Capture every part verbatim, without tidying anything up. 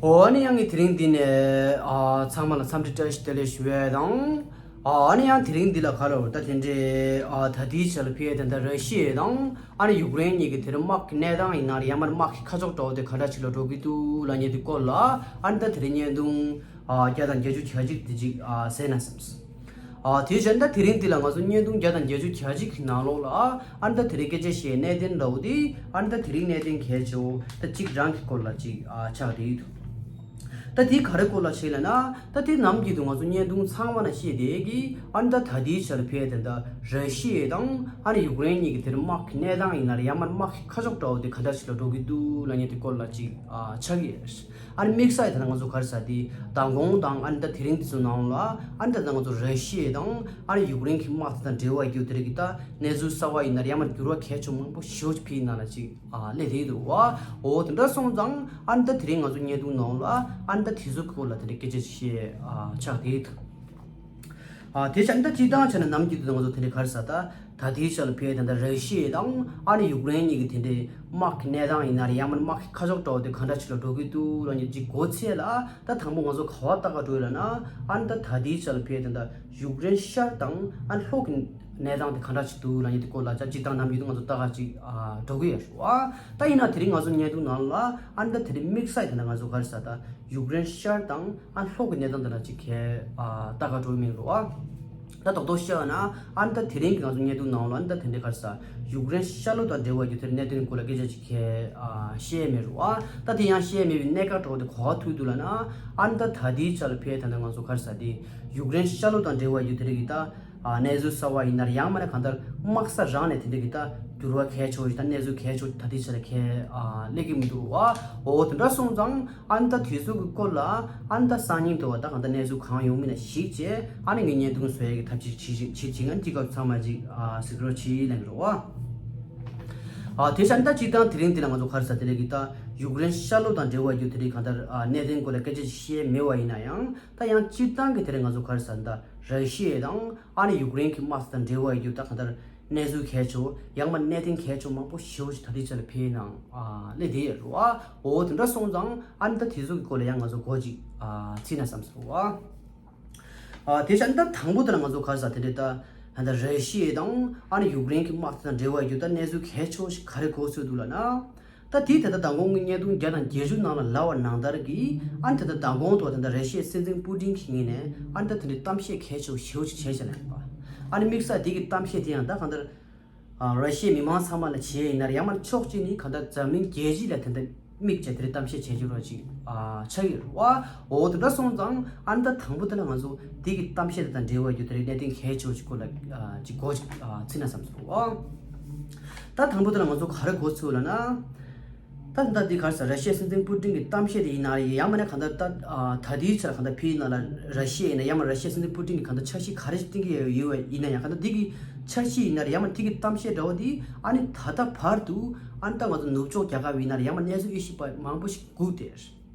ཨོ་ཨ་ནི་ཡང་ངས་དེ་རིང་འདི་ནས་ཨ་ཚང་མ་ལ་འཚམས་འདྲི་བཀྲ་ཤིས་བདེ་ལེགས་ཞུ་ཡས་དང་། ཨ་ཨ་ནི་ཡང་དེ་རིང་འདི་ལ་ག་རེ་ད་དེ་འདྲའི་ཨ་ད་ལྟའི་ཆ་ལ་ཕེ་དེ་འདྲ་ར་ཤི་ཡ་དང་ཨ་ནི་ཡུཀ་རེན་གཉིས་ཀྱི་དེ་རིང་དམག་གི་གནས་སྟངས་ཡིན་ན་ཡང་མར་དམག་གི་ཁ་ཕྱོགས་འདྲ་བོ་དེ་ག་འདྲ་ཞིག་ལ་འགྲོ་གི་འདུག་ལབ་མཁན་དེ་སྐོར་ལ་ཨ་ནི་ད་དེ་རིང་བརྙན་ཐུང་ཨ་བརྒྱ་དང་བརྒྱད་ཅུ་གྱ་གཅིག་དེ་ཅིག་ཨ་གསན་ན་བསམས། ཨ་དེ་བཞིན་ད་དེ་རིང་འདི་ལ་ང་ཚོ་བརྙན་ཐུང་བརྒྱ་དང་བརྒྱད་ཅུ་གྱ་གཅིག་གི་ནང་ལོགས་ལ་ཨ་ནི་ད་དེ་རིང་སྐད་ཆ་བཤད་གནད་དོན་འདྲ་བོ་དེ་ཨ་ནི་ད་དེ་རིང་གནད་དོན་གལ་ཆེ་བོ་ད་གཅིག་རང་གི་སྐོར་ལ་གཅིག་ཨ་ཆགས་བསྡད་ཡོད་འདུག་ད་དེ་ག་རེ་སྐོར་ལ་བྱས་ལབ་ན། ད་དེ་ནམ་རྒྱུན་དུ་ང་ཚོ་བརྙན་ཐུང་ཚང་མ་ན་བཤད་བསྡད་ཀྱི་ཨ་ནི་ད་ད་ལྟའི་ཆར་ཕེ་དེ་འདྲ་ར་ཤི་ཡ་དང་ཨ་ནི་ཡུཀ་རེན་གཉིས་ཀྱི་དེར་དམག་གི་གནས་སྟངས་ཡིན་ན་ཡང་མར་དམག་གི་ཁ་ཕྱོགས་འདྲ་བོ་དེ་ག་འདྲ་ཞིག་ལ་འགྲོ་གི་འདུག་ལབ་མཁན་དེ་སྐོར་ལ་གཅིག་ཨ་ཆགས་ཀྱི་ཡོད། ཨ་ནི་དམིགས་བསལ་དེ་ན་ང་ཚོ་ག་རེ་ཟེར་དེ་མདང་དགོང་དང་ཨ་ནི་ད་དེ་རིང་དེ་ཚོ་ནང་ལ་ཨ་ནི་ད་ང་ཚོ་ར་ཤི་ཡ་དང་ཨ་ནི་ཡུཀ་རེན་གྱི་དམག་དེ་དང་འབྲེལ་བ་ཡོད་དེ་རིགས་ཀྱི་ད་གནས་ཚུལ་གསར་བ་ཡིན་ན་ཡང་མར་འགྱུར་བ་གལ་ཆེ་མང་པོ་ཞེ་པོ་ཅིག་ཕེ་ཡིན་ན་ལ་གཅིག་ཨ་སླེབས་བསྡད་འདུག་བ། འོ་དེ་འདྲ་སོང་ཙང་ཨ་ནི་ད་དེ་རིང་ང་ཚོ་བརྙན་ཐུང་ནང་ལ་ཨ་ནི་ད་དེ་ཚོ་སྐོར་ལ་དེ་འདྲ་སྐད་ཆ་བཤད་ཨ་ཆགས་བསྡད་འདུག་ཨ་དེ་ཆ་ནི་ད་སྤྱིར་བཏང་ཆ་ནས་ནམ་རྒྱུན་དུ་ང་ཚོ་དེ་འདྲ་ག་རེ་ཟེར་ད་ད་དེའི་ཆ་ལ་ཕེ་དེ་འདྲ་ར་ཤི་ཡ་དང་ཨ་ནི་ཡུཀ་རེན་གཉིས་ཀྱི་དེ་འདྲའི་དམག་གི་གནས་སྟངས་ཡིན་ན་རེད་ཡང་མིན་དམག་གི་ཁ་ཕྱོགས་འདྲ་བོ་དེ་ག་འདྲ་ཞིག་ལ་འགྲོ་གི་འདུག་ལབ་མཁན་གྱི་གོ་ཚད་ལ་ད་དང་པོ་ང་ཚོ་ག་བ་ལྟ་ག་འགྲོ་ཡོད་ལབ་ན། ཨ་ནི་ད་ད་ལྟའི་ཆ་ལ་ཕེ་དེ་འདྲ་ཡུཀ་རེན་ཤར་དང་ཨ་ནི་ལྷོ་གི་གནས་སྟངས་དེ་ག་འདྲ་ཞིག་འདུག་ལབ་མཁན་དེ་སྐོར་ལ་ཅག་སྤྱིར་བཏང་ནམ་རྒྱུན་དུ་ང་ཚོ་ལྟ་ག་ཅིག་ཨ་འགྲོ་གི་ཡོད་རེད་བ། ད་ཡིན་ན་དེ་རིང་ང་ཚོ་བརྙན་ཐུང་ནང་ལ་ཨ་ནི་ད་དེ་རིང་དམིགས་བསལ་དེ་འདྲ་ང་ཚོ་ག་རེ་ཟེར་ད་ཡུཀ་རེན་ཤར་དང་ཨ་ནི་ལྷོ་གི་གནས་སྟངས་དེ་འདྲ་ཅིག་གས་ཨ་ལྟ་ག་འགྲོ་གི་མིན་རེད་བ། ད་རྡོག་རྡོག་བཤད་ན་ཨ་ནི་ད་དེ་རིང་གི་ང་ཚོ་བརྙན་ཐུང་ནང་ལ་ཨ་ནི་ད་དེ་འདྲའི་ག་རེ་ཟེར་ཡུཀ་རེན་ཤར་ལྷོ་དང་འབྲེལ་བ་ཡོད་དེར་གནད་དོན་སྐོར་ལ་སྐད་ཆ་ཅིག་གས་ཨ་བཤད་མེད་རེད་བ། ད་དེ་ཡང་བཤད་མེད་པའི་གནད་འགག་འདྲ་བོ་དེ་ག་བ་ཐུག་འདུག་ལབ་ན། ཨ་ནི་ད་ད་ལྟའི་ཆ་ལ་ཕེ་ད་ལྟ་ང་ཚོ་ག་རེ་ཟེར་དེ་ཡུཀ་རེན་ཤར་ལྷོ་དང་འབྲེལ་བ་ཡོད་དེ་རིགས་ཀྱི་ད་ཨ་གནས་ཚུལ་གསར་བ་ཡིན་ན་རེད་ཡང་མིན་ན་གང་ལྟར་དམག་ས་རང་ནས་དེ་འདྲ་གི་ད་འགྱུར་བ་གལ་ཆེ་བོ་ཞིག་ད་གནས་ཚུལ་གལ་ཆེ་བོ་ད་ལྟའི་ཆ་ལ་གས་ཨ་སླེབས་ཀྱི་མི་འདུག་བ། འོ་དེ་འདྲ་སོང་ཙང་ཨ་ནི་ད་དེ་ཚོ་གི་སྐོར་ལ་ཨ་ནི་ད་སང་ཉིན་དུ་བ་ད་གང་ལྟར་གནས་ཚུལ་གང་ཡོང་མིན་ན་ཞིག་བྱས་ཨ་ནི་ངས་བརྙན་ཐུང་བཟོ་ཡས་ཀྱི་ཐབས་ཤེས་བྱེད་བྱེད་བྱེད་ཅིག་ཨ་ནི་དེ་སྐབས་ཚང་མ་ཅིག་ཨ་གཟིགས་རོགས་བྱེད་ལབ་ཀྱི་རེད་བ། ཨ་དེ་བཞིན་ད་སྤྱིར་བཏང་དེ་རིང་འདི་ལ་ང་ཚོ་ག་རེ་ཟེར་དེ་རིང་གི་ད་ཡུཀ་རེན་ཤར་ལྷོ་དང་འབྲེལ་བ་ཡོད་དེ་རིང་གང་ལྟར་ཨ་གནད་དོན་སྐོར་ལ་སྐད་ཆ་བཤད་མེད་པ་ཡིན་ན་ཡང་ད་ཡང་སྤྱིར་བཏང་གི་དེ་རིང་ང་ཚོ་ག་རེ་ཟེར་ད་ར་ཤི་ཡ་དང་ཨ་ནི་ཡུཀ་རེན་གྱི་དམག་དང་འབྲེལ་བ་ཡོད་ད་གང་ལྟར་གནས་ཚུལ་གལ་ཆེ་བོ་ཡང་མ་གནད་དོན་གལ་ཆེ་བོ་མང་པོ་ཞེ་པོ་ཞིག་ད་ལྟའི་ཆ་ལ་ཕེ་ནང་ཨ་སླེབས་བསྡད་ཡོད་རེད་བ། འོ་དེ་འདྲ་སོང་ཙང་ཨ་ནི་ད་དེ་ཚོ་གི་སྐོར་ལ་ཡང་ང་ཚོ་གོ་ཅིག་ཨ་ཚིག་ན་བསམ་སོང་བ། ཨ་དེ་བཞིན་ད་དང་པོ་དེ་ལ་ང་ཚོ་ག་རེ་ཟེར་དེ་འདྲ་ད་ད་ལྟ་ར་ཤི་ཡ་དང་ཨ་ནི་ཡུཀ་རེན་གྱི་དམག་དེ་དང་འབྲེལ་བ་ཡོད་ད་གནས་ཚུལ་གལ་ཆེ་བོ་ཞིག་ག་རེ་གོ་ཚོད་འདུག་ལབ་ན། ད་དེའི་ད་ལྟ་མདང་དགོང་གི་བརྙན་ཐུང་བརྒྱ་དང་བརྒྱད་ཅུ་ནང་ལ་ལབ་པ་ནང་ལྟར་གྱི་ཨ་ནི་ད་ལྟ་མདང་དགོང་ཐོག་ད་ལྟ་ར་ཤི་ཡའི་སྲིད་འཛིན་པུ་ཏིན་གྱི་ངོས་ནས་ཨ་ནི་ད་དེ་འདྲའི་གཏམ་བཤད་གལ་ཆེ་བོ་ཞེ་པོ་ཅིག་བྱས་བྱས་ལ་ཡིན་པ། ཨ་ནི་དམིགས་བསལ་དེ་གི་གཏམ་བཤད་དེ་ཡང་ད་གང་ལྟར་ཨ་ར་ཤི་ཡའི་མི་མང་ཚང་མ་ལ་བྱས་ཡིན་ན་རེད་ཡང་མ་ཕྱོགས་གཅིག་ནས་གང་ལྟར་འཛམ་གླིང་རྒྱལ་སྤྱི་ལ་དེ་འདྲ་དམིགས་བྱས་དེ་འདྲའི་གཏམ་བཤད་བྱེད་རྒྱུ་རོགས་ཅིག་ཨ་ཆགས་ཡོད་རེད་བ། འོ་དེ་འདྲ་སོང་ཙང་ཨ་ནི་ད་དང་པོ་དེ་ལ་ང་ཚོ་དེ་གི་གཏམ་བཤད་དེ་དང་འབྲེལ་བ་ཡོད་དེ་རིང་གནད་དོན་གལ་ཆེ་བོ་ཞིག་སྐོར་ལ་ཨ་ཅིག་གོ་ཅིག་ཨ་ཚིག་ན་བསམ་སོང་བ། ད་དང་པོ་དེ་ལ་ང་ཚོ་ག་རེ་གོ་ཚུལ་ལབ་ན། ད་ད་འདི་ག་རེ་ཟེར་ར་ཤི་ཡའི་སྲིད་འཛིན་པུ་ཏིན་གྱི་གཏམ་བཤད་དེ་ཡིན་ན་ཡང་མིན་ན་གང་ལྟར་ད་ཨ་ད་ལྟའི་ཆར་གང་ལྟར་ཕི་ཡིན་ན་ལ་ར་ཤི་ཡ་ཡིན་ན་ཡང་མིན་ར་ཤི་ཡའི་སྲིད་འཛིན་པུ་ཏིན་གྱིས་གང་ལྟར་འཆར་གཞི་ག་རེ་ཞིག་བཏིང་གི་ཡོད་ཡོད་པ་ཡིན་ན་ཡང་གང་ལྟར་འདི་གི་འཆར་གཞི་ཡིན་ན་ཡང་མིན་འདི་གི་གཏམ་བཤད་འདྲ་བོ་འདི་ཨ་ནི་ད་ལྟ་བར་དུ་ཨ་ནི་ད་ང་ཚོ་ནུབ་ཕྱོགས་རྒྱལ་ཁབ་ཡིན་ན་ཡང་མིན་གནས་ཚུལ་དབྱེ་ཞིབ་པ་མང་པོ་ཞིག་སྒུག་བསྡད།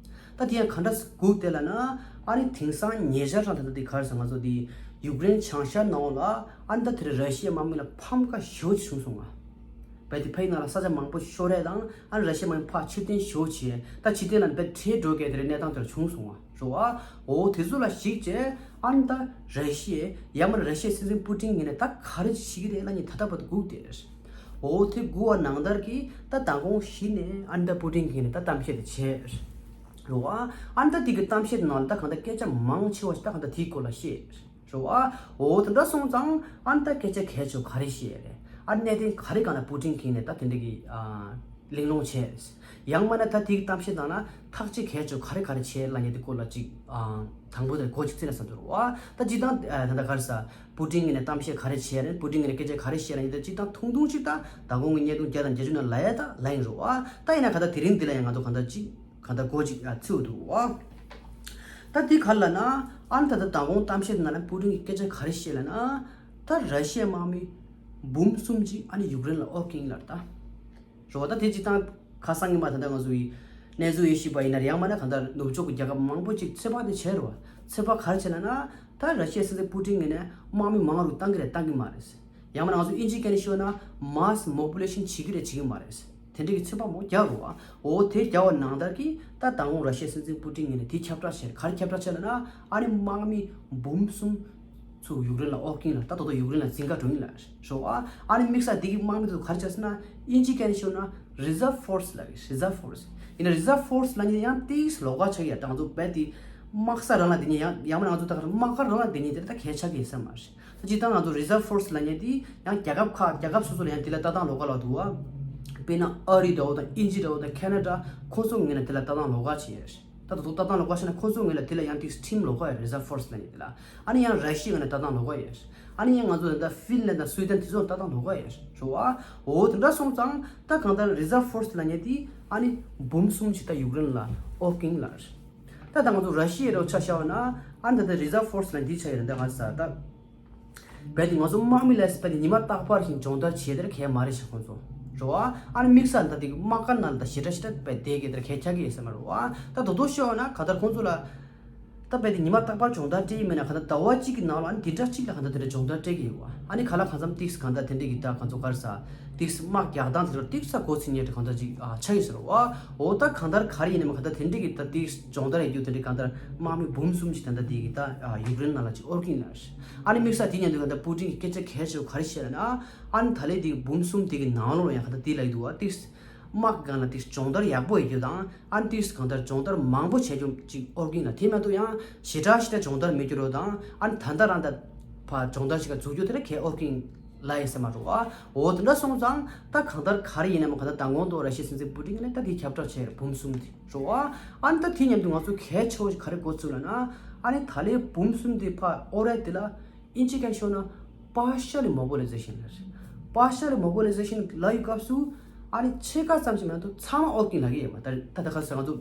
ད་དེ་ཡང་ག་འདྲ་སྒུག་བསྡད་ལབ་ན་ཨ་ནི་དེང་སང་ཉེ་ཆར་རང་ད་ལྟ་འདི་ག་རེ་ཟེར་ང་ཚོ་འདི་ཡུཀ་རེན་བྱང་ཤར་ནང་ལ་ཨ་ནི་ད་དེ་ར་ཤི་ཡའི་དམག་མི་ལ་ཕམ་ཁ་ཞེ་པོ་ཅིག་བྱུང་སོང་ང་། བས་དེ་ཕའི་ནང་ལ་ས་ཆ་མང་པོ་ཤོར་རེད་དང་ཨ་ར་ཤི་ཡ་མང་ཕར་ཕྱིར་འཐེན་ཞུ་བྱས་ད་ཕྱིར་འཐེན་ལ་བས་ཁྲལ་འགྲོ་གས་དེ་རེད་གནས་སྟངས་དེར་བྱུང་སོང་བ་རེད་བ། འོ་དེ་ཚོ་ལ་གཞིགས་བྱས་ཨ་ནི་ད་ར་ཤི་ཡ་ཡང་མིན་ར་ཤི་ཡའི་སྲིད་འཛིན་པུ་ཏིན་ངོས་ནས་ད་ག་རེ་བྱེད་ཀྱི་རེད་ལབ་ནས་ད་ལྟ་བར་དུ་སྒུག་བསྡད་རེད། འོ་དེ་སྒུག་པ་ནང་ལྟར་གྱི་ད་མདང་དགོང་གཞི་ནས་ཨ་ནི་ད་པུ་ཏིན་ངོས་ནས་ད་གཏམ་བཤད་དེ་བྱས་རེད་བ། ཨ་ནི་ད་དེ་གི་གཏམ་བཤད་ནང་ལ་ད་གང་ལྟར་སྐད་ཆ་མང་ཆེ་བ་ཞིག་ད་གང་ལྟར་དེའི་སྐོར་ལ་བཤད་རེད། རེད་བ། འོ་དེ་འདྲ་སོང་ཙང་ཨ་ནི་ད་སྐད་ཆ་གལ་ཆེ་བ་ག་རེ་བཤད་རེད། ཨ་ནི་གནད་དོན་ག་རེ་གང་ལ་པུ་ཏིན་གྱིས་ནས་ད་དེ་འདྲ་གི་ཨ་གླེང་སློང་བྱས། ཡང་མིན་ན་ད་དེ་གི་གཏམ་བཤད་ནང་ན་ཐག་གཅོད་གལ་ཆེ་བ་ག་རེ་ག་རེ་བྱས་ལབ་མཁན་དེ་སྐོར་ལ་ཅིག་ཨ་དང་པོ་དེ་གོ་ཅིག་ཚིག་ན་བསམ་ཚུལ་རེད་བ། ད་སྤྱིར་བཏང་ཨ་ད་ལྟ་ག་རེ་ཟེར་པུ་ཏིན་གྱིས་ནས་གཏམ་བཤད་ག་རེ་བྱས་རེད། པུ་ཏིན་གྱིས་ནས་སྐད་ཆ་ག་རེ་བཤད་རེད། ད་སྤྱིར་བཏང་ཐུང་ཐུང་ཅིག་ད་མདང་དགོང་གི་བརྙན་ཐུང་བརྒྱ་དང་བརྒྱད་ཅུ་ནང་ལབ་ཡ་ད་ལབ་ཡིན་རེད་བ། ད་ཡིན་ན་ག་ད་དེ་རིང་འདི་ལ་ཡང་ང་ཚོ་གང་ལྟར་ཅིག་གང་ལྟར་གོ་ཅིག་ཨ་ཚུད་འདུག་བ། ད་འདི་ག་ལ་ན་ཨ་ནི་ད་ལྟ་མདང་དགོང་གཏམ་བཤད་ནང་ལ་པུ་ཏིན་གྱིས་སྐད་ཆ་ག་རེ་བཤད་ལབ་ན། ད་ར་ཤི་ཡའི་དམག་མི་འབུམ་གསུམ་ཅིག་ཨ་ནི་ཡུཀ་རེན་ལ་འོག་གིན་ལར་ད། རོ་ད་དེ་སྤྱིར་བཏང་ཁ་སང་གི་མ་ད་ལྟ་ང་ཚོ་ཡི་གནས་ཚུལ་ཡེ་ཤེས་པ་ཡིན་ན་ཡང་མ་ན་གང་ལྟར་ནུབ་ཕྱོགས་ཀྱི་རྒྱལ་ཁབ་མང་པོ་ཅིག་ཚོད་དཔག་དེ་བྱས་རོ། ཚོད་དཔག་ག་རེ་བྱས་ན་ན་ད་ར་ཤི་ཡའི་སྲིད་འཛིན་པུ་ཏིན་གྱིས་ནས་དམག་མི་མང་རུ་བཏང་གི་རེད་བཏང་གི་མ་རེད། ཡང་མ་ན་ང་ཚོ་ཨིན་ཇི་སྐད་ནས་ཤོད་ན་mass mobilization་བྱེད་ཀྱི་རེད་བྱེད་ཀྱི་མ་རེད། དེ་འདྲ་གི་ཚོད་དཔག་མང་པོ་རྒྱག་རེད་བ། འོ་དེ་རྒྱག་པ་ནང་ལྟར་གྱི་ད་མདང་དགོང་ར་ཤི་ཡའི་སྲིད་འཛིན་པུ་ཏིན་ངོས་ནས་དེ་ཁྱབ་བསྒྲགས་བྱས། ག་རེ་ཁྱབ་བསྒྲགས་བྱས་ལབ་ན། ཨ་ནི་དམག་མི་འབུམ་གསུམ་ཚུར་ཡུཀ་རེན་ལ་ཨོ་རྒྱན་ལ། ད་དོ་དོ་ཡུཀ་རེན་ལ་འཛིན་ག་འགྲོ་གི་ཡིན་ལབ་རེད་བ། ཨ་ནི་དམིགས་བསལ་དེ་གི་དམག་མི་དེ་ཚོ་ག་རེ་བྱས་ཟེར་ན། དབྱིན་ཇིའི་སྐད་ནས་ཤོད་ན་རི་ཛརབ་ཕོར་སི་ལབ་རེད། རི་ཛརབ་ཕོར་སི། ཡིན་ན་རི་ཛརབ་ཕོར་སི་ལབ་མཁན་ཡང་ཏིག་ཙམ་ལོགས་ཀ་ཆགས་ཀྱི་ཡ། ད་ང་ཚོ་རྦད་དེ་དམག་ས་རང་ལ་བསྡད་མཁན། ཡང་ཡང་མིན་ན་ང་ཚོ་ད་ག་རེ། དམག་སྒར་རང་ལ་བསྡད་མཁན་དེ་ད་གལ་ཆགས་ཀྱི་ཡོད་ས་མ་རེད། ད་སྤྱིར་བཏང་ང་ཚོ་རི་ཛརབ་ཕོར་སི་ལབ་མཁན་དེ་ཡང་རྒྱལ་ཁབ་ཁག་རྒྱལ་ཁབ་སོ་སོ་ལ་ཡང་དེ་ལ་ལྟ་སྟངས་ལོགས་ཀ་ལོགས་འདུག་བ། དཔེར་ན་ཨ་རི་འདྲ་བོ་དང་དབྱིན་ཇི་འདྲ་བོ་དང་ཁེ་ན་ཌ། ཁོང་ཚོ་ངོས་ནས་དེ་ལ་ལྟ་སྟངས་ལོགས་ཀ་བྱས་ཡོད་རེད། ད་དུང་ལྟ་སྟངས་ལོགས་ཀ་བྱས་ན་ཁོང་ཚོ་ངོས་ལ་དེ་ལ་ཡང་ཏིག་ཙམ་ཁྲིམས་ལོགས་ཀ་ཡོད་རེད། རི་ཛརབ་ཕོར་སི་ལབ་མཁན་དེ་ལ། ཨ་ནི་ཡང་ར་ཤི་ཡའི་ངོས་ནས་ལྟ་སྟངས་ལོགས་ཀ་ཡོད་རེད། ཨ་ནི་ཡང་ང་ཚོ་ད་ཧྥིན་ལན་དང་སུའི་ཌེན་དེ་ཚོ་ལྟ་སྟངས་ལོགས་ཀ་ཡོད་རེད་བ། འོ་དེ་འདྲ་སོང་ཙང་ད་གང་ལྟར་རི་ཛརབ་ཕོར་སི་ལབ་མཁན་དེ་ཨ་ནི་འབུམ་གསུམ་ཞིག་ད་ཡུཀ་རེན་ལ་ཨོ་རྒྱན་ལབ་རེད། ད་ད་ང་ཚོ་ར་ཤི་ཡའི་རོགས་ཆ་བཞག་པ་ན། ཨ་ནི་ད་ལྟ་རི་ཛརབ་ཕོར་སི་ལ་འདི་ཆ་ཡོད་རེད། ད་ག་ས་ད་རྦད་དེ་ང་ཚོ་དམག་མི་ལ་རྦད་དེ་ཉི་མ་རྟག་པར་བཞིན་སྦྱོང་བརྡར་བྱེད་དེར་གལ་མ་རེད་ཤག་ཁོང་ཚོ་རོ། ཨ་ནི་དམིགས་བསལ་ད་དེ་དམག་སྒར་ནང་ལ་ད་ཞེ་དྲག་ཞེ་དྲག་རྦད་དེ་གལ་དེར་གལ་ཆགས་ཀྱི་ཡོད་ས་མ་རེད་བ། ད་དོ་དོ་ཤོད་ན་ག་ལྟར་ཁོང་ཚོ་ལ་ད་རྦད་དེ་ཉི་མ་རྟག་པར་སྦྱོང་བརྡར་སྤྲད་ཡིན་མིན་ན། ག་ད་ཟླ་བ་གཅིག་གི་ནང་ལ་ཨ་ནི་འདི་འདྲ་གཅིག་ལ་ག་ད་དེ་འདྲ་སྦྱོང་བརྡར་སྤྲད་ཀྱི་ཡོད་བ། ཨ་ནི་ག་ལ་གང་འཚམ་ཏིག་ཙམ་གང་ད་དེ་འདྲ་གི་ད་གང་ཚོ་ག་རེ་ཟ། ཏིག་ཙམ་དམག་རྒྱག་སྟངས་དེ་ཚོ་ཏིག་ཙམ་གོ་ཚིག་ཉེ་དྲ་གང་ད་ཅིག་ཨ་ཆགས་ཡོད་ཟེར་བ། འོ་ད་གང་ལྟར་ག་རེ་ཡིན་ནམ། ག་ད་དེ་འདྲ་གི་ད་ཏིག་ཙམ་སྦྱོང་བརྡར་ཡོད་རྒྱུ་དེ་འདྲ་གང་ལྟར་དམག་མི་འབུམ་གསུམ་ཞིག་ད་ལྟ་དེ་གི་ད་ཨ་ཡུཀ་རེན་ནང་ལ་ཅིག་ཨོ་རྒྱན་ལབ་རེད། ཨ་ནི་དམིགས་བསལ་དེ་མཉམ་དུ་གང་ལྟར་པུ་ཏིན་གྱི་སྐད་ཆ་གལ་ཆེ་བ་ག་རེ་བཤད་ལབ་ན། ཨ་ནི་ད་ལན་དེ་གི་འབུམ་གསུམ་དེ་གི་ནང་ལོགས་ལ་ཡང་གང་ལྟར་དེ་ལབ་ཀྱི་འདུག་བ། ཏིག་ཙམ་དམག་སྒར་ལ་ཏིག་ཙམ་སྦྱོང་བརྡར་ཡག་པོ་ཡོད་རྒྱུ་དང་། ཨ་ནི་ཏིག་ཙམ་གང་ལྟར་སྦྱོང་བརྡར་མང་པོ་བྱས་རྒྱུ་ཅིག་ཨོ་རྒྱན་ལབ། དེ་མ་གཏོགས་ཡང་ཞེ་དྲག་ཞེ་དྲག་སྦྱོང་བརྡར་མེད་རྒྱུ་རོ་དང་། ཨ་ནི་ད་ལྟ་རང་ད་ཕར་སྦྱོང་བརྡར་ཞིག་ག་འཛུགས་རྒྱུ་དེ་ལ་གལ་ཨོ་རྒྱན་ལབ་ཡོད་ས་མ་རེད་བ། འོ་དེ་འདྲ་སོང་ཙང་ད་གང་ལྟར་ག་རེ་ཡིན་ནའང་གང་ལྟར་མདང་དགོང་ཐོག་ར་ཤི་ཡའི་སྲིད་འཛིན་པུ་ཏིན་གྱིས་ད་དེ་ཁྱབ་བསྒྲགས་བྱས་རེད། འབུམ་གསུམ་དེ་རེད་བ། ཨ་ནི་ད་དེ་མཉམ་དུ་ང་ཚོ་གལ་ཆེ་བ་ཞིག་ག་རེ་གོ་ཚུལ་ལབ་ན། ཨ་ནི་ད་ལན་འབུམ་གསུམ་དེ་ཕར་ཨོ་རེད་དེ་ལ་དབྱིན་ཇི་སྐད་ཤོད་ན་partially mobilization ལབ་རེད། partially mobilization ལབ་ཡོད་སྐབས་སུ་ཨ་ནི་ཕྱེད་ཀ་ཙམ་ཞིག་མ་གཏོགས་ཚང་མ་ཨོ་རྒྱན་ལབ་ཀྱི་ཡོད་མ་རེད། ད་ད་ག་ས་ང་ཚོ་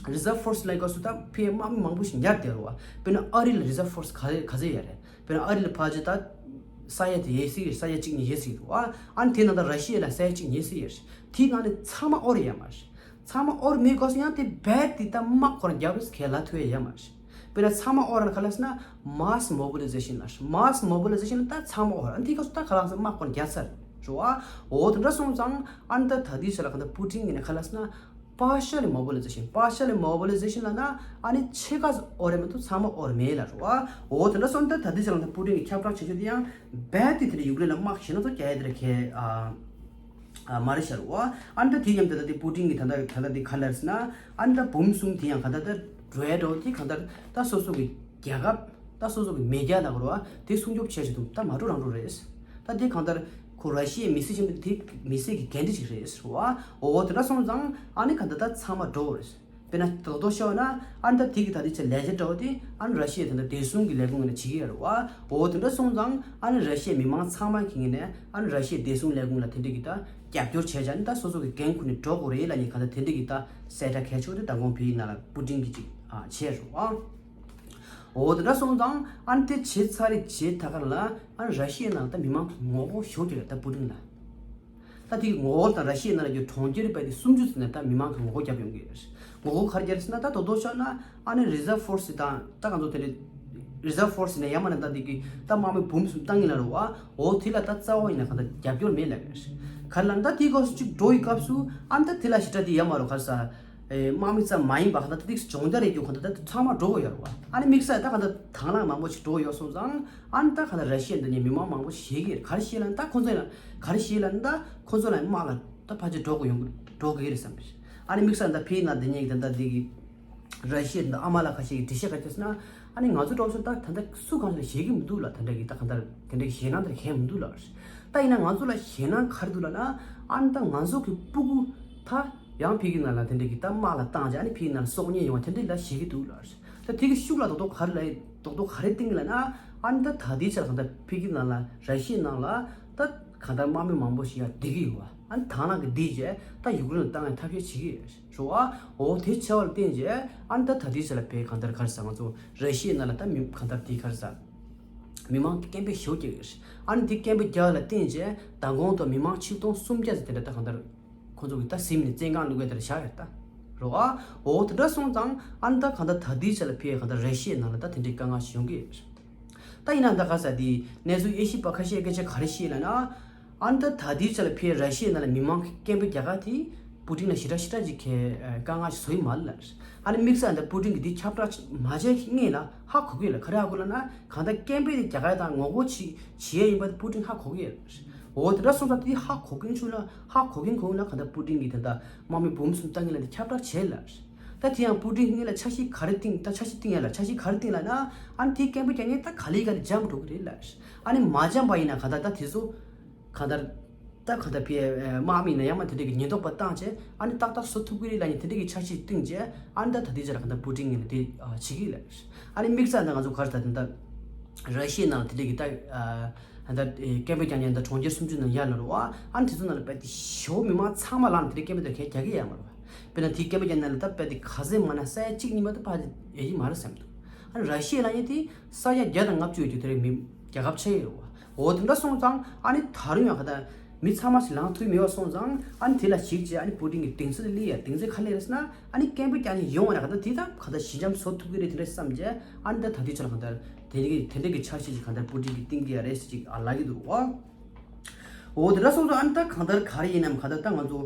རི་ཛརབ་ཕོར་སི་ལབ་སྐབས་སུ་ད་ཕར་དམག་མི་མང་པོ་ཞིག་ཉར་བསྡད་རེད་བ། དཔེར་ན་ཨ་རི་ལ་རི་ཛརབ་ཕོར་སི་ག་ཚོད་ག་ཚོད་ཡོད་རེད། དཔེར་ན་ཨ་རི་ལ་ཕལ་ཆེར་ད་ས་ཡ་དེ་ཡོད་སྲིད་རེད། ས་ཡ་གཅིག་གཉིས་ཡོད་སྲིད་རེད་བ། ཨ་ནི་དེ་ནང་ད་ར་ཤི་ཡ་ལ་ས་ཡ་གཅིག་གཉིས་ཡོད་སྲིད་རེད། དེའི་ནང་ནས་ཚང་མ་ཨོ་རེད་ཡོད་མ་རེད། ཚང་མ་ཨོ་རེད་མེད་སྐབས་སུ་ཡང་དེ་རྦད་དེ་ད་དམག་ཁོ་རང་རྒྱབ་རེས་གལ་ལ་ཐུག་ཡ་ཡོད་མ་རེད། དཔེར་ན་ཚང་མ་ཨོ་རེད་ན་ག་ལ་ཟེར་ན་mass mobilization ལབ་རེད། mass mobilization ལ་ད་ཚང་མ་ཨོ་རེད། ཨ་ནི་དེའི་སྐབས་སུ་ད་ག་ལ་ཟེར་དམག་ཁོ་རང་རྒྱབ་ཚར་རེད་བ། འོ་དེ་འདྲ་སོང་ཙང་ཨ་ནི་ད་ད་ལྟའི་ཆ་ལ་གང་ལྟར་པུ་ཏིན་གྱིས་ནི་ག་ལ་ཟེར་ན་partially mobilization། partially mobilization ལབ་ན་ཨ་ནི་ཕྱེད་ཀ་ཨོ་རེད་མ་གཏོགས་ཚང་མ་ཨོ་རེད་མེད་ལབ་རེད་བ། འོ་དེ་འདྲ་སོང་ཙང་ད་ལྟའི་ཆ་ལ་ད་པུ་ཏིན་གྱིས་ཁྱབ་བསྒྲགས་བྱེད་རྒྱུ་དེ་ཡང་རྦད་དེ་དེ་འདྲ་ཡུཀ་རེན་ལ་དམག་ཞེ་ན་ཚོ་རྒྱག་ཡ་དེ་འདྲ་གལ་ཨ་ཨ་མ་རེད་ཤག་རེད་བ། ཨ་ནི་ད་དེ་མཉམ་དུ་ད་དེ་པུ་ཏིན་གྱིས་ད་ལྟ་ད་ལྟ་དེ་ག་ལབ་ཟེར་ན། ཨ་ནི་ད་འབུམ་གསུམ་དེ་ཡང་ག་ད་ད་འགྲོ་ཡ་འགྲོ་དེ་གང་ལྟར་ད་སོ་སོ་གི་རྒྱལ་ཁབ། ད་སོ་སོ་གི་མེས་རྒྱལ་ལབ་དགོས་རེད་བ། དེ་སྲུང་སྐྱོབ་བྱེད་བཞིན་འདུག་ད་མ་འགྲོ་རང་འགྲོ་རེད། ད་དེ་གང་ལྟར་ཁོ་ར་ཤི་ཡའི་མི་སེར་ཆེན་པོ་དེ་མི་སེར་གྱི་འགན་འཁྲི་ཞིག་རེད་བ། འོ་དེ་འདྲ་སོང་ཙང་ཨ་ནི་གང་ལྟར་ད་ཚང་མ་འགྲོ་རེད། དཔེར་ན་ད་དོ་ཤོད་ན་ཨ་ནི་ད་དེ་གི་ད་དེ་ཆ་ལས་བྱེད་འདྲ་བོ་དེ་ཨ་ནི་ར་ཤི་ཡའི་ད་ད་བདེ་སྲུང་གི་ལས་ཁུངས་ནས་བྱེད་ཀྱི་ཡོད་རེད་བ། འོ་དེ་འདྲ་སོང་ཙང་ཨ་ནི་ར་ཤི་ཡའི་མི་མང་ཚང་མ་གི་ངོས་ནས་ཨ་ནི་ར་ཤི་ཡའི་བདེ་སྲུང་ལས་ཁུངས་ལ་དེ་འདྲ་གི་ད་རྒྱབ་སྐྱོར་བྱས་བྱས་ནས་ད་སོ་སོ་གི་འགན་ཁུར་ནས་འགྲོ་དགོས་རེད་ལབ་ནས་གང་ལྟར་དེ་འདྲ་གི་ད་གསལ་བསྒྲགས་གལ་ཆེ་བོ་དེ་མདང་དགོང་བོད་ཡིག་ནང་ལ་པུ་ཏིན་གྱིས་ཅིག་ཨ་བྱས་རེད་བ། འོ་དེ་འདྲ་སོང་ཙང་ཨ་ནི་དེ་བྱས་ཚར་རེད། བྱས་ད་ག་ལ་ཨ་ནི་ར་ཤི་ཡའི་ནང་ལ་ད་མི་མང་གི་ངོ་རྒོལ་ཤུགས་ཆེ་རེད་ད་པུ་ཏིན་ལ། ད་དེ་གི་ངོ་རྒོལ་དང་ར་ཤི་ཡའི་ནང་ལ་ཡོད་གྲོང་ཁྱེར་རྦད་དེ་སུམ་ཅུ་ཙམ་ནས་ད་མི་མང་གི་ངོ་རྒོལ་བརྒྱབ་ཡོང་གི་ཡོད་རེད། ངོ་རྒོལ་ག་རེ་བརྒྱབ་རེད་ཟེར་ན། ད་དོ་དོ་ཤོད་ན་ཨ་ནི་རི་ཛརབ་ཕོར་སི་དང་ད་གང་ཚོ་དེ་འདྲ་རི་ཛརབ་ཕོར་སི་ནས་ཡར་མར་ནས་ད་དེ་གི་ད་དམག་མི་འབུམ་གསུམ་བཏང་གི་ལབ་རེད་བ། འོ་དེ་ལ་ད་རྩ་བ་ཡིན་ན་གང་ལྟར་རྒྱབ་སྐྱོར་མེད་ལབ་ཡོད་རེད། ག་རེ་ལབ་ན་ད་དེའི་སྐབས་སུ་གཅིག་འགྲོ་ཡི་སྐབས་སུ་ཨ་ནི་ད་དེ་ལ་ཞེ་དྲག་དེ་ཡར་མར་རོ་ག་རེ་ཟ། ཨེ་དམག་མི་ཙམ་མ་ཡིན་པ་གང་ལྟར་ད་དེ་སྦྱོང་བརྡར་རེད་རྒྱུ་གང་ལྟར་ད་ཚང་མ་འགྲོ་གི་ཡོད་རེད་བ། ཨ་ནི་དམིགས་བསལ་ད་གང་ལྟར་དང་བླངས་མང་པོ་ཞིག་འགྲོ་གི་ཡོད་སོང་ཙང་ཨ་ནི་ད་གང་ལྟར་ར་ཤི་ཡ་འདི་ནས་མི་མང་མང་པོ་ཞིག་གིས་ག་རེ་བཤད་ལབ་ན། ད་ཁོང་ཚོ་ལ་ག་རེ་བཤད་ལབ་ན་ད་ཁོང་ཚོ་ལ་དམག་ལ་ད་ཕལ་ཆེར་འགྲོ་གི་ཡོང་གི་འགྲོ་གི་རེད་བསམ་གི། ཨ་ནི་དམིགས་བསལ་ད་ཕའི་ནང་འདི་ཉིད་ཀྱི་ད་ལྟ་འདི་གི་ར་ཤི་ཡ་ད་ཨ་མ་ལགས་ཁ་ཤས་ཀྱིས་འགྲེལ་བཤད་ག་རེ་བྱས་ཟེར་ན། ཨ་ནི་ང་ཚོ་འགྲོ་སོང་ད་ད་ལྟ་སུ་གང་ལ་ཞེད་ཀྱི་མི་འདུག་ལ། ད་ལྟ་གི་ད་གང་ལྟར་དེ་འདྲ་གི་ཞེད་སྣང་དེ་གང་ཡང་མི་འདུག་ལ། ད་ཡིན་ན་ང་ཚོ་ལ་ཞེད་སྣང་ག་རེ་འདུག་ལབ་ན། ཨ་ནི་ད་ང་ཚོ་གི་སྤུ་གུ་ད་ཡང་ཕ་གི་ནང་ལ་དེ་འདྲ་གི་ད་དམག་ལ་བཏང་བྱས་ཨ་ནི་ཕ་གི་ནང་ལ་སྲོག་ཉེན་ཡོང་བ་དེ་འདྲ་ལ་ཞེད་ཀྱི་འདུག་ལ། ད་དེ་གི་ཤུགས་ལ་རྡོག་རྡོག་ག་རེ་ལ་རྡོག་རྡོག་ག་རེ་བཏིང་གི་ལབ་ན། ཨ་ནི་ད་ད་ལྟའི་ཆར་གང་ལྟར་ཕ་གི་ནང་ལ་ར་ཤི་ཡའི་ནང་ལ་ད་གང་ལྟར་དམག་མི་མང་པོ་ཞིག་ཡར་བསྡད་ཀྱི་ཡོད་བ། ཨ་ནི་དང་བླངས་ཀྱིས་བསྡད་བྱས་ད་ཡུཀ་རེན་ལ་བཏང་ཡ་ཐབས་ཤེས་བྱེད་ཀྱི་ཡོད་རེད་བ། འོ་དེ་བྱས་པ་ལ་བརྟེན་བྱས་ཨ་ནི་ད་ད་ལྟའི་ཆར་ལ་བོད་གང་ལྟར་ག་རེ་ཟ། ང་ཚོ་ར་ཤི་ཡའི་ནང་ལ་ད་མི་གང་ལྟར་དེ་ག་རེ་ཟ། མི་མང་སྐད་འབོད་ཞེ་པོ་རྒྱག་གི་རེད། ཨ་ནི་དེ་སྐད་འབོད་རྒྱག་ལ་བརྟེན་བྱས་མདང་དགོང་དུ་མི་མང་ཆིག་སྟོང་སུམ་བརྒྱ་ཙམ་དེ་འདྲ་ད་གང་ལྟར་ཁོང་ཚོ་གིས་ད་ཟིན་ནས་བཙོན་ཁང་བླུགས་ཡ་དེ་འདྲ་བཞག་ཡོད་ད་རེད་བ། འོ་དེ་འདྲ་སོང་ཙང་ཨ་ནི་ད་གང་ལྟར་ད་ལྟའི་ཆར་ལ་ཕ་གི་གང་ལྟར་ར་ཤི་ཡའི་ནང་ལ་ད་དེ་འདྲའི་དཀའ་ངལ་ཞིག་ཡོང་གི་ཡོད་རེད། ད་ཡིན་ན་ད་ག་རེ་ཟ། དེ་གནས་ཚུལ་དབྱེ་ཞིབ་པ་ཁ་ཤས་སྐད་ཆ་ག་རེ་བཤད་ལབ་ན། ཨ་ནི་ད་ད་ལྟའི་ཆ་ལ་ཕར་ར་ཤི་ཡའི་ནང་ལ་མི་མང་སྐད་འབོད་རྒྱག་ག་དེ་པུ་ཏིན་ལ་ཞེ་དྲག་ཞེ་དྲག་ཅིག་གིས་དཀའ་ངལ་ཞིག་བཟོ་ཡི་མ་རེད་ལབ། ཨ་ནི་དམིགས་བསལ་ད་པུ་ཏིན་གྱིས་དེ་ཁྱབ་བསྒྲགས་མ་བྱས་སྔོན་ལ་ཧ་གོ་གི་ཡོད་ལ། ག་རེ་ཧ་གོ་ལབ་ན། གང་ལྟར་སྐད་འབོད་དེ་རྒྱག་ག་དང་ངོ་རྒོལ་བྱེད་བྱེད་ཡས་ཡིན་པ་དེ་པུ་ཏིན་ཧ་གོ་གི་ཡོད་ལ། འོ་དེ་འདྲ་སོང་ཙང་དེ་ཧ་གོ་གི་བྱུང་ན། ཧ་གོ་གི་གོ་ན་གང་ལྟར་པུ་ཏིན་གྱིས་ད་ལྟ་དམག་མི་འབུམ་གསུམ་བཏང་གི་ལབ་དེ་ཁྱབ་བསྒྲགས་བྱས་ལ། ད་དེ་ཡང་པུ་ཏིན་སྔོན་ལ་འཆར་གཞི་ག་རེ་བཏིང་། ད་འཆར་གཞི་བཏིང་ཡ་ལ། འཆར་གཞི་ག་རེ་བཏིང་ལབ་ན། ཨ་ནི་དེ་སྐད་འབོད་རྒྱག་མཁན་ད་ག་ལེ་ག་ལེ་འཇམ་འགྲོ་གི་རེད་ལབ། ཨ་ནི་མ་འཇམ་པ་ཡིན་ན་གང་ལྟར་ད་དེ་ཚོ་གང་ལྟར་ད་གང་ལྟར་ཕར་དམག་མི་ཡིན་ན་ཡང་མ་དེ་འདྲ་གི་ཉེན་རྟོག་པ་བཏང་བྱས། ཨ་ནི་ཏག་ཏག་བཟོ་ཐུབ་ཀྱི་རེད་ལབ་ནས་དེ་འདྲ་གི་འཆར་གཞི་བཏིང་བྱས། ཨ་ནི་ད་ད་ལྟའི་ཆ་ལ་གང་ལྟར་པུ་ཏིན་གྱིས་དེ་བྱེད་ཀྱི་ལབ། ཨ་ནི་དམིགས་བསལ་ད་ང་ཚོ་ག་རེ་ཟེར། ད་དེ་འདྲ་ར་ཤི་ཡའི་ནང་དེ་འདྲ་གི་ད་ཨ་ད་སྐད་འབོད་རྒྱག་མཁན་ད་གྲོང་ཁྱེར་སུམ་ཅུ་ནང་ཡར་ལ་རེད་བ། ཨ་ནི་དེ་ཚོ་ནང་ལ་དཔེ་དེ་ཞེ་པོ་མི་མང་ཚང་མ་ལངས་ནས་དེ་འདྲ་སྐད་འབོད་དེ་གས་རྒྱག་གི་ཡོད་མ་རེད་བ། དཔེར་ན་དེའི་སྐད་འབོད་རྒྱག་མཁན་ལ་ད་དཔེ་དེ་ག་ཚད་མང་ན་ས་ཡ་གཅིག་གཉིས་མ་གཏོགས་ཕར་ཡོད་ཀྱི་མ་རེད་བསམ་འདུག། ཨ་ནི་ར་ཤི་ཡ་ལབ་མཁན་དེ་ས་ཡ་བརྒྱ་དང་ལྔ་བཅུ་ཡོད་རྒྱུ་དེ་འདྲ་མི་རྒྱལ་ཁབ་ཆེ་ཡོད་བ། འོ་དེ་འདྲ་སོང་ཙང་ཨ་ནི་ད་རུང་ཡང་ག་ད་མི་ཚང་མ་ཞིག་ལངས་ཐུབ་མེད་པ་སོང་ཙང་། ཨ་ནི་དེ་ལ་གཞིགས་བྱས་ཨ་ནི་པུ་ཏིན་གྱི་གདེང་ཚོད་སླེབས་ཡ། གདེང་ཚོད་ག་རེ་སླེབས་རེད་ཟེར་ན། ཨ་ནི་སྐད་འབོད་རྒྱག་མཁན་ཡོང་བ་ན་ག་ད་དེ་ད་ག་ད་ཞི་འཇམ་བཟོ་ཐུབ་ཀྱི་རེད། དེ་འདྲ་བསམ་བྱས། ཨ་ནི་ད་ད་ལྟའི་ཆ་ལ་གང་ལྟར་དེ་འདྲ་གི་དེ་འདྲ་གི་འཆར་གཞི་ཞིག་གང་ལྟར་པུ་ཏིན་གྱིས་བཏིང་གི་ཡ་རེད་ཟེར་ཅིག་ཨ་ལབ་ཀྱི་འདུག་བ། འོ་དེ་འདྲ་སོང་ཙང་ཨ་ནི་ད་གང་ལྟར་ག་རེ་ཡིན་ནམ། གང་ལྟར་ད་ང་ཚོ་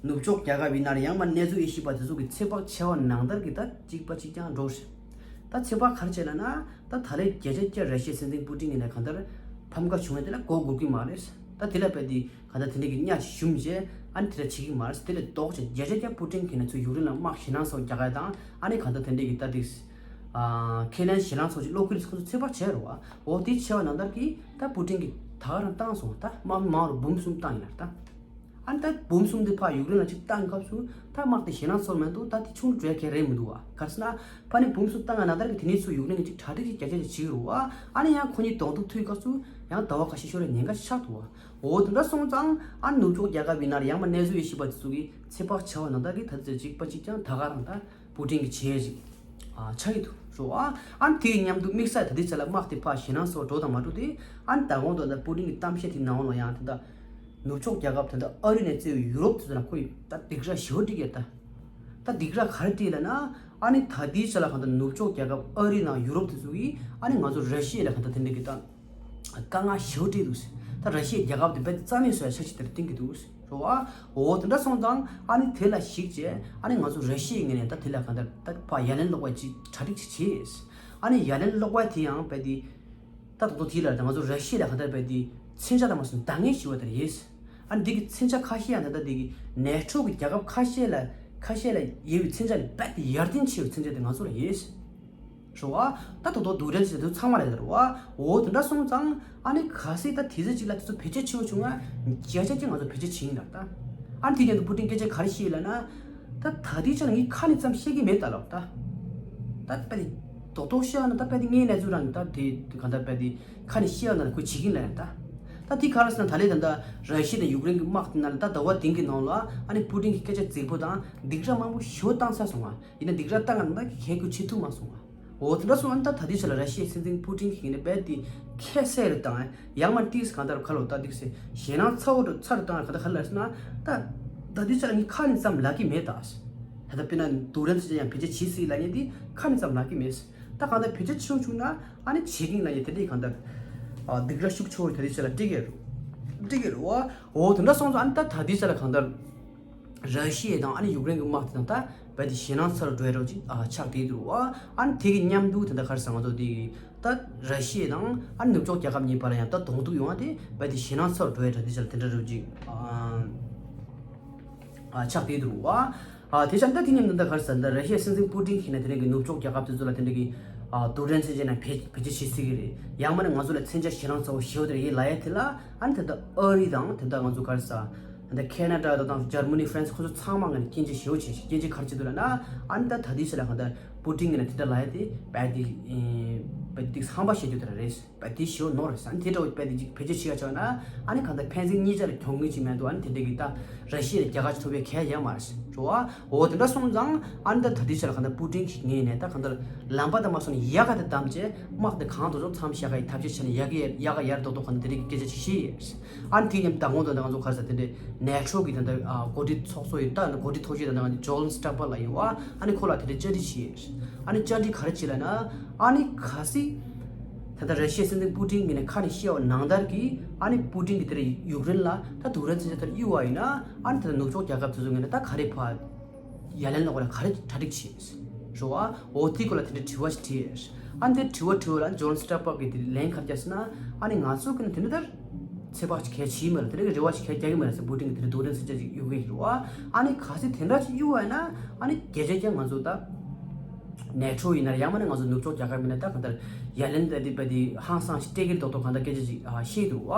ནུབ་ཕྱོགས་རྒྱལ་ཁབ་ཡིན་ན་རེད། ཡང་མ་གནས་ཚུལ་དབྱེ་ཞིབ་པ་དེ་ཚོ་གི་ཚོད་དཔག་བྱས་པ་ནང་ལྟར་གྱི་ད་གཅིག་པ་གཅིག་རྐྱང་འགྲོ་རེད། ད་ཚོད་དཔག་ག་རེ་བྱས་ལབ་ན། ད་ད་ལན་བརྒྱ་ཆ་བརྒྱ་ར་ཤི་ཡའི་སྲིད་འཛིན་པུ་ཏིན་ཡིན་ན་གང་ལྟར་ཕམ་ཁ་བྱུང་བ་དེ་ལ་མགོ་སྒུར་གྱི་མ་རེད། ད་དེ་ལ་དཔེ་དེ་གང་ལྟར་དེ་འདྲ་གི་གཉའ་ཞིག་ཞུམ་བྱས། ཨ་ནི་དེ་འདྲ་བྱེད་ཀྱི་མ་རེད། དེ་ལས་ལྡོག་བྱས་བརྒྱ་ཆ་བརྒྱ་པུ་ཏིན་གྱིས་ན་ཚུར་ཡུཀ་རེན་ལ་དམག་ཞེད་སྣང་ཚ་པོ་རྒྱག་ཡ་དང་། ཨ་ནི་གང་ལྟར་དེ་འདྲ་གི་ད་དེ་ཨ་ཁས་ལེན་ཞེད་སྣང་ཚ་པོ་ཅིག་སློག་གི་རེད་ཟེར་ཚོད་དཔག་བྱས་རེད་བ། འོ་དེ་བྱས་པ་ནང་ལྟར་གྱི་ད་པུ་ཏིན་གྱིས་ད་ག་རང་བཏང་སོང་། ད་དམག་མི་མང་རུ་འབུམ་གསུམ་བཏང་ཡིན་ན་ད། ཨ་ནི་ད་འབུམ་གསུམ་དེ་ཕར་ཡུཀ་རེན་ལ་ཅིག་བཏང་སྐབས་སུ་ད་དམག་དེ་ཞེད་སྣང་ཚ་པོ་མི་འདུག། ད་དེ་ཆུང་དུ་འགྲོ་ཡ་གང་ཡང་རེད་མི་འདུག་བ། ག་རེ་ཟེར་ན་ཕར་ནས་འབུམ་གསུམ་བཏང་ཡ་ནང་ལྟར་གྱི་དེ་ནས་ཚུར་ཡུཀ་རེན་གྱིས་ཅིག་གྲ་སྒྲིག་ཅིག་བརྒྱ་ཆ་ཅིག་བྱེད་ཀྱི་རེད་བ། ཨ་ནི་ཡང་ཁོ་གཉིས་གདོང་ཐུག་ཐུག་སྐབས་སུ་ཡང་ཟླ་བ་ཁ་ཤས་ཤོར་ཡ་ཉེན་ཁ་ཆགས་འདུག་བ། འོ་དེ་འདྲ་སོང་ཙང་ཨ་ནི་ནུབ་ཕྱོགས་རྒྱལ་ཁབ་ཡིན་ན་རེད། ཡང་མ་གནས་ཚུལ་དབྱེ་ཞིབ་པ་དེ་ཚོ་གིས་ཚོད་དཔག་བྱས་པ་ནང་ལྟར་གྱི་ད་ལྟ་གཅིག་པ་གཅིག་རྐྱང་ད་ག་རང་ད་པུ་ཏིན་གྱིས་བྱས་ཅིག་ཨ་ཆགས་ཀྱི་འདུག་ཟེར་བ། ཨ་ནི་དེའི་མཉམ་དུ་དམིགས་བསལ་ད་ལྟའི་ཆ་ལ་དམག་དེ་ཕར་ཞེད་སྣང་ཚ་པོ་འགྲོ་དང་མ་འགྲོ་དེ། ཨ་ནི་ད་གོང་དུ་ད་པུ་ཏིན་གྱི་གཏམ་བཤད་དེའི་ནང་ལ་ཡང་ད་ལྟ་ནུབ་ཕྱོགས་རྒྱལ་ཁབ་ད་ལྟ་ཨ་རི་ནས་གཙོས་པའི་ཡུ་རོབ་དེ་ཚོ་ལ་ཁོ་ཡིས་ད་སྡིགས་ར་ཞེ་པོ་སྒྲིག་ཡོད་ད། ད་སྡིགས་ར་ག་རེ་སྒྲིག་ལབ་ན། ཨ་ནི་ད་ལྟའི་ཆ་ལ་གང་ལྟར་ནུབ་ཕྱོགས་རྒྱལ་ཁབ་ཨ་རི་དང་ཡུ་རོབ་དེ་ཚོ་གིས་ཨ་ནི་ང་ཚོ་ར་ཤི་ཡ་ལ་གང་ལྟར་དེ་འདྲ་གི་ད་དཀའ་ངལ་ཞེ་པོ་སྤྲད་འདུག་ཟེར། ད་ར་ཤི་ཡའི་རྒྱལ་ཁབ་དེ་རྦད་དེ་རྩ་མེད་བཟོ་ཡ་འཆར་གཞི་དེ་འདྲ་བཏིང་གི་འདུག་ཟེར་བ། འོ་དེ་འདྲ་སོང་ཙང་ཨ་ནི་དེ་ལ་གཞིགས་བྱས་ཨ་ནི་ང་ཚོ་ར་ཤི་ཡའི་ངོས་ནས་ད་དེ་ལ་གང་ལྟར་ད་ཕར་ཡ་ལན་སློག་པ་ཅིག་གྲ་སྒྲིག་ཅིག་བྱས། ཨ་ནི་ཡ་ལན་སློག་པ་དེ་ཡང་རྦད་དེ་ད་དོ་དོ་དེ་ལ་ད་ང་ཚོ་ར་ཤི་ཡ་ལ་གང་ལྟར་རྦད་དེ་མཚོན་ཆ་དང་མ་སོང་འདང་ངེས་ཞུ་བ་དེ་རེད། ཨ་ནི་འདི་གི་མཚོན་ཆ་ཁ་ཤས་ཡང་ད་ལྟ་འདི་གི་ནེ་ཊོ་གི་རྒྱལ་ཁབ་ཁ་ཤས་ལ་ཁ་ཤས་ལ་ཡོད་པའི་མཚོན་ཆ་ལས་རྦད་དེ་ཡར་ལྡན་ཆེ་བའི་མཚོན་ཆ་དེ་ང་ཚོ་ལ་ཡོད། རེད་བ། ད་དོ་དོ་རྡུལ་ཕྲན་ཟེར་དུས་ཚང་མ་ལ་ཡོད་རེད་བ། འོ་དེ་འདྲ་སོང་ཙང་ཨ་ནི་གལ་སྲིད་ད་དེ་ཚོ་གཅིག་ལ་དེ་ཚོ་བེད་སྤྱོད་ཆེ་བོ་བྱུང་ན་བརྒྱ་ཆ་གཅིག་ང་ཚོ་བེད་སྤྱོད་བྱེད་ཀྱི་ཡིན་ད། ཨ་ནི་དེ་རྐྱེན་དུ་པུ་ཏིན་སྐད་ཆ་ག་རེ་བཤད་ལབ་ན། ད་ད་ལྟའི་ཆ་ལ་ངས་ཁ་ནས་ཙམ་བཤད་ཀྱི་མེད་ད་ལབ་ད། ད་དཔེ་དེ་རྡོག་རྡོག་བཤད་ན་ད་དཔེ་དེ་ངའི་གནས་ཚུལ་རང་གི་ད་དེ་གང་ལྟར་དཔེ་དེ་ཁ་ནས་བཤད་ཡོད་ན་ཁོས་བྱེད་ཀྱི་ཡིན་ལབ་ཡ་ད། ད་དེ་ག་རེ་ཟེར་ན་ད་ལན་ད་ལྟ་ར་ཤི་ཡ་དང་ཡུཀ་རེན་གྱི་དམག་དེ་ནང་ལ་ད་ཟླ་བ་བདུན་གྱི་ནང་ལ་ཨ་ནི་པུ་ཏིན་གྱི་སྐད་ཆ་རྫིག་པོ་དང་སྡིགས་ར་མང་པོ་ཞེ་པོ་བཏང་ཚར་སོང་ང་། ཡིན་ན་སྡིགས་ར་བཏང་ང་ན་ད་གལ་ཁོས་བྱེད་ཐུབ་མ་སོང་ང་། འོ་དེ་འདྲ་སོང་ཨ་ནི་ད་ད་ལྟའི་ཆ་ལ་ར་ཤི་ཡའི་སྲིད་འཛིན་པུ་ཏིན་གྱིས་ནི་རྦད་དེ་ཁ་གསལ་རུ་བཏང་ཡང་མ་ཏིས་གང་ལྟར་ཁ་ལོ་ད་འདུག་སེ་ཞེད་སྣང་ཚ་བོ་རུ་ཚ་རུ་བཏང་ག་ད་ག་ལ་ཟེར་ན། ད་ད་ལྟའི་ཆ་ལ་ངས་ཁ་ནས་ཙམ་ལབ་ཀྱི་མེད་ད། ད་ལྟ་དཔེར་ན་རྡུལ་ཕྲན་ཚོ་ཡང་བེད་སྤྱོད་བྱེད་སྲིད་ལབ་མཁན་དེ་ཁ་ནས་ཙམ་ལབ་ཀྱི་མེད། ད་གང་ལྟར་བེད་སྤྱོད་བྱུང་བྱུང་ན་ཨ་ནི་བྱེད་ཀྱི་ཡིན་ལབ་མཁན་དེ་འདྲའི་གང་ལྟར་ཨ་སྡིགས་ར་ཤུགས་ཆེ་བོ་ད་ལྟའི་ཆ་ལ་སྤྲད་ཀྱི་རེད། སྤྲད་ཀྱི་རེད་བ། འོ་དེ་འདྲ་སོང་ཙང་ཨ་ནི་ད་ད་ལྟའི་ཆ་ལ་གང་ལྟར། ར་ཤི་ཡ་དང་ཨ་ནི་ཡུཀ་རེན་གྱི་དམག་དེ་དང་ད་རྦད་དེ་ཞེད་སྣང་ཚ་རུ་འགྲོ་ཡ་འདྲ་ཅིག་ཨ་ཆགས་བསྡད་འདུག་བ། ཨ་ནི་དེ་གི་མཉམ་དུ་དེ་འདྲ་ག་རེ་ཟེར་ང་ཚོ་དེ་གི་ད་ར་ཤི་ཡ་དང་ཨ་ནི་ནུབ་ཕྱོགས་རྒྱལ་ཁབ་གཉིས་བར་ལ་ཡང་ད་གདོང་ཐུག་ཡོང་བ་དེ་རྦད་དེ་ཞེད་སྣང་ཚ་རུ་འགྲོ་ཡ་འདྲ་དེ་ཆ་ལ་དེ་འདྲ་འདྲ་ཅིག་ཨ་ཨ་ཆགས་བསྡད་འདུག་བ། ཨ་དེ་ཆ་ད་དེ་མཉམ་དུ་ད་ག་རེ་ཟེར་ད་ར་ཤི་ཡའི་སྲིད་འཛིན་པུ་ཏིན་གྱིས་ན་དེ་འདྲ་གི་ནུབ་ཕྱོགས་རྒྱལ་ཁབ་དེ་ཚོ་ལ་དེ་འདྲ་གི་ཨ་རྡུལ་ཕྲན་ཚོ་བྱས་ན་བེད་བེད་སྤྱོད་བྱེད་སྲིད་ཀྱི་རེད། ཡང་མིན་ན་ང་ཚོ་ལ་མཚོན་ཆ་ཞེད་སྣང་ཚ་བོ་ཞེ་པོ་དེ་རེད་ལབ་ཡ་དེ་ལ་ཨ་ནི་དེ་འདྲ་ཨ་རི་དང་དེ་འདྲ་ང་ཚོ་ག་རེ་ཟེར། ད་ཁེ་ན་ཌ་དང་འཇར་མ་ནི་ཧྥ་རན་སི་ཁོ་ཚོ་ཚང་མ་ང་ནས་སྐྱོན་བརྗོད་ཞེ་པོ་བྱས་ཤིང་། སྐྱོན་བརྗོད་ག་རེ་བྱས་འདུག་ལབ་ན། ཨ་ནི་ད་ད་ལྟའི་ཆ་ལ་གང་ལྟར་པུ་ཏིན་གྱིས་ན་དེ་འདྲ་ལབ་ཡ་དེ་རྦད་དེ་རྦད་དེ་ཧམ་པ་བཤད་རྒྱུ་དེ་འདྲ་རེད། རྦད་དེ་ཞེ་པོ་ནོར་རེད་ཟེར། ཨ་ནི་དེ་འདྲ་བོ་རྦད་དེ་ཅིག་བེད་སྤྱོད་བྱེད་ཡ་བྱས་ན་ཨ་ནི་གང་ལྟར་ཕན་ཚུན་གཉིས་ཆ་ལ་གྱོང་གུན་ཅིག་མེད་འདུག། ཨ་ནི་དེ་འདྲ་གི་ད་ར་ཤི་ཡ་ལ་རྒྱལ་ཁ་ཅིག་ཐོབ་ཡ་གལ་ཡོད་མ་རེད་ཟེར་བ། འོ་དེ་འདྲ་སོང་ཙང་ཨ་ནི་ད་ད་ལྟའི་ཆ་ལ་གང་ལྟར་པུ་ཏིན་གྱི་ངོས་ནས་ད་གང་ལྟར་ལམ་པ་དང་མ་སོང་ནས་ཡག་ག་དེ་བདམས་བྱས་དམག་དེ་གང་ཐུབ་ཐུབ་མཚམས་བཞག་ག་ཡི་ཐབས་ཤེས་བྱས་ནས་ཡག་གི་ཡག་ག་ཡར་ཏོག་ཏོག་གང་ལྟར་དེ་འདྲ་གི་སྐད་ཆ་ཅིག་བཤད་ཡོད། ཨ་ནི་དེ་མཉམ་དུ་ད་གོང་དུ་ད་ང་ཚོ་ག་རེ་ཟེར་དེ་འདྲའི་ནེ་ཊོ་གི་ད་ལྟ་ཨ་འགོ་ཁྲིད་ཚོགས་གཙོ་ཡི་ད་འགོ་ཁྲིད་ཚོགས་གཞོན་ད་ང་ཚོ་ཇོན་སི་ཊོལ་ཊེན་ལབ་ཡོད་བ། ཨ་ནི་ཁོ་ལ་དེ་འདྲའི་བཅར་འདྲི་བྱས་ཡོད། ཨ་ནི་བཅར་འདྲི་ག་རེ་བྱས་ལབ་ན། ཨ་ནི་གལ་སྲིད་ ད་ལྟ་ར་ཤི་ཡའི་སྲིད་འཛིན་པུ་ཏིན་གྱིས་ནས་ཁ་ནས་བཤད་པ་ནང་ལྟར་གྱི་ཨ་ནི་པུ་ཏིན་གྱིས་དེར་ཡུཀ་རེན་ལ་ད་དུག་རན་ཚན་ཆ་དེར་གཡུག་པ་ཡིན་ན་ཨ་ནི་ད་ལྟ་ནུབ་ཕྱོགས་རྒྱལ་ཁབ་དེ་ཚོ་ངོས་ནས་ད་ག་རེ་ཕར་ཡ་ལན་ལ་གོ་ལ་ག་རེ་གྲ་སྒྲིག་བྱེད་རོ་ཨ། འོ་དེ་སྐོར་ལ་དེ་འདྲའི་དྲི་བ་ཞིག་དྲིས། ཨ་ནི་དེ་དྲི་བ་དྲི་བ་ལ་ཇོན་སི་ཊར་པག་གིས་དེ་ལན་ག་རེ་བརྒྱབ་ཟེར་ན་ཨ་ནི་ང་ཚོ་གི་ནི་དེ་འདྲ་ལྟར་ཚོད་དཔག་ཅིག་གལ་ཆེ་མེད་ལ་དེ་འདྲ་གི་རེ་བ་ཞིག་གལ་རྒྱག་གི་མེད་ལ་ཟེར་པུ་ཏིན་གྱིས་དེ་འདྲ་དུག་རན་ཚན་ཆ་ཅིག་གཡུག་གི་རེད་བ། ཨ་ནི་གལ་སྲིད་དེ་འདྲ་ཅིག་གཡུག་པ་ཡིན་ན་ཨ་ནི་བརྒྱ་ཆ་བརྒྱ་ང་ཚོ་ད་ནེ་ཊོ་ཡིན་ན་ཡང་མིན་ན་ང་ཚོ་ནུབ་ཕྱོགས་རྒྱལ་ཁབ་ཡིན་ན་ད་གང་ལྟར་ཡ་ལན་ད་དེ་པ་དེ་ཧང་སང་ཞིག་སྤྲད་ཀྱི་རེད་མདོག་མདོག་གང་ལྟར་སྐད་ཆ་ཅིག་ཨ་བཤད་འདུག་བ།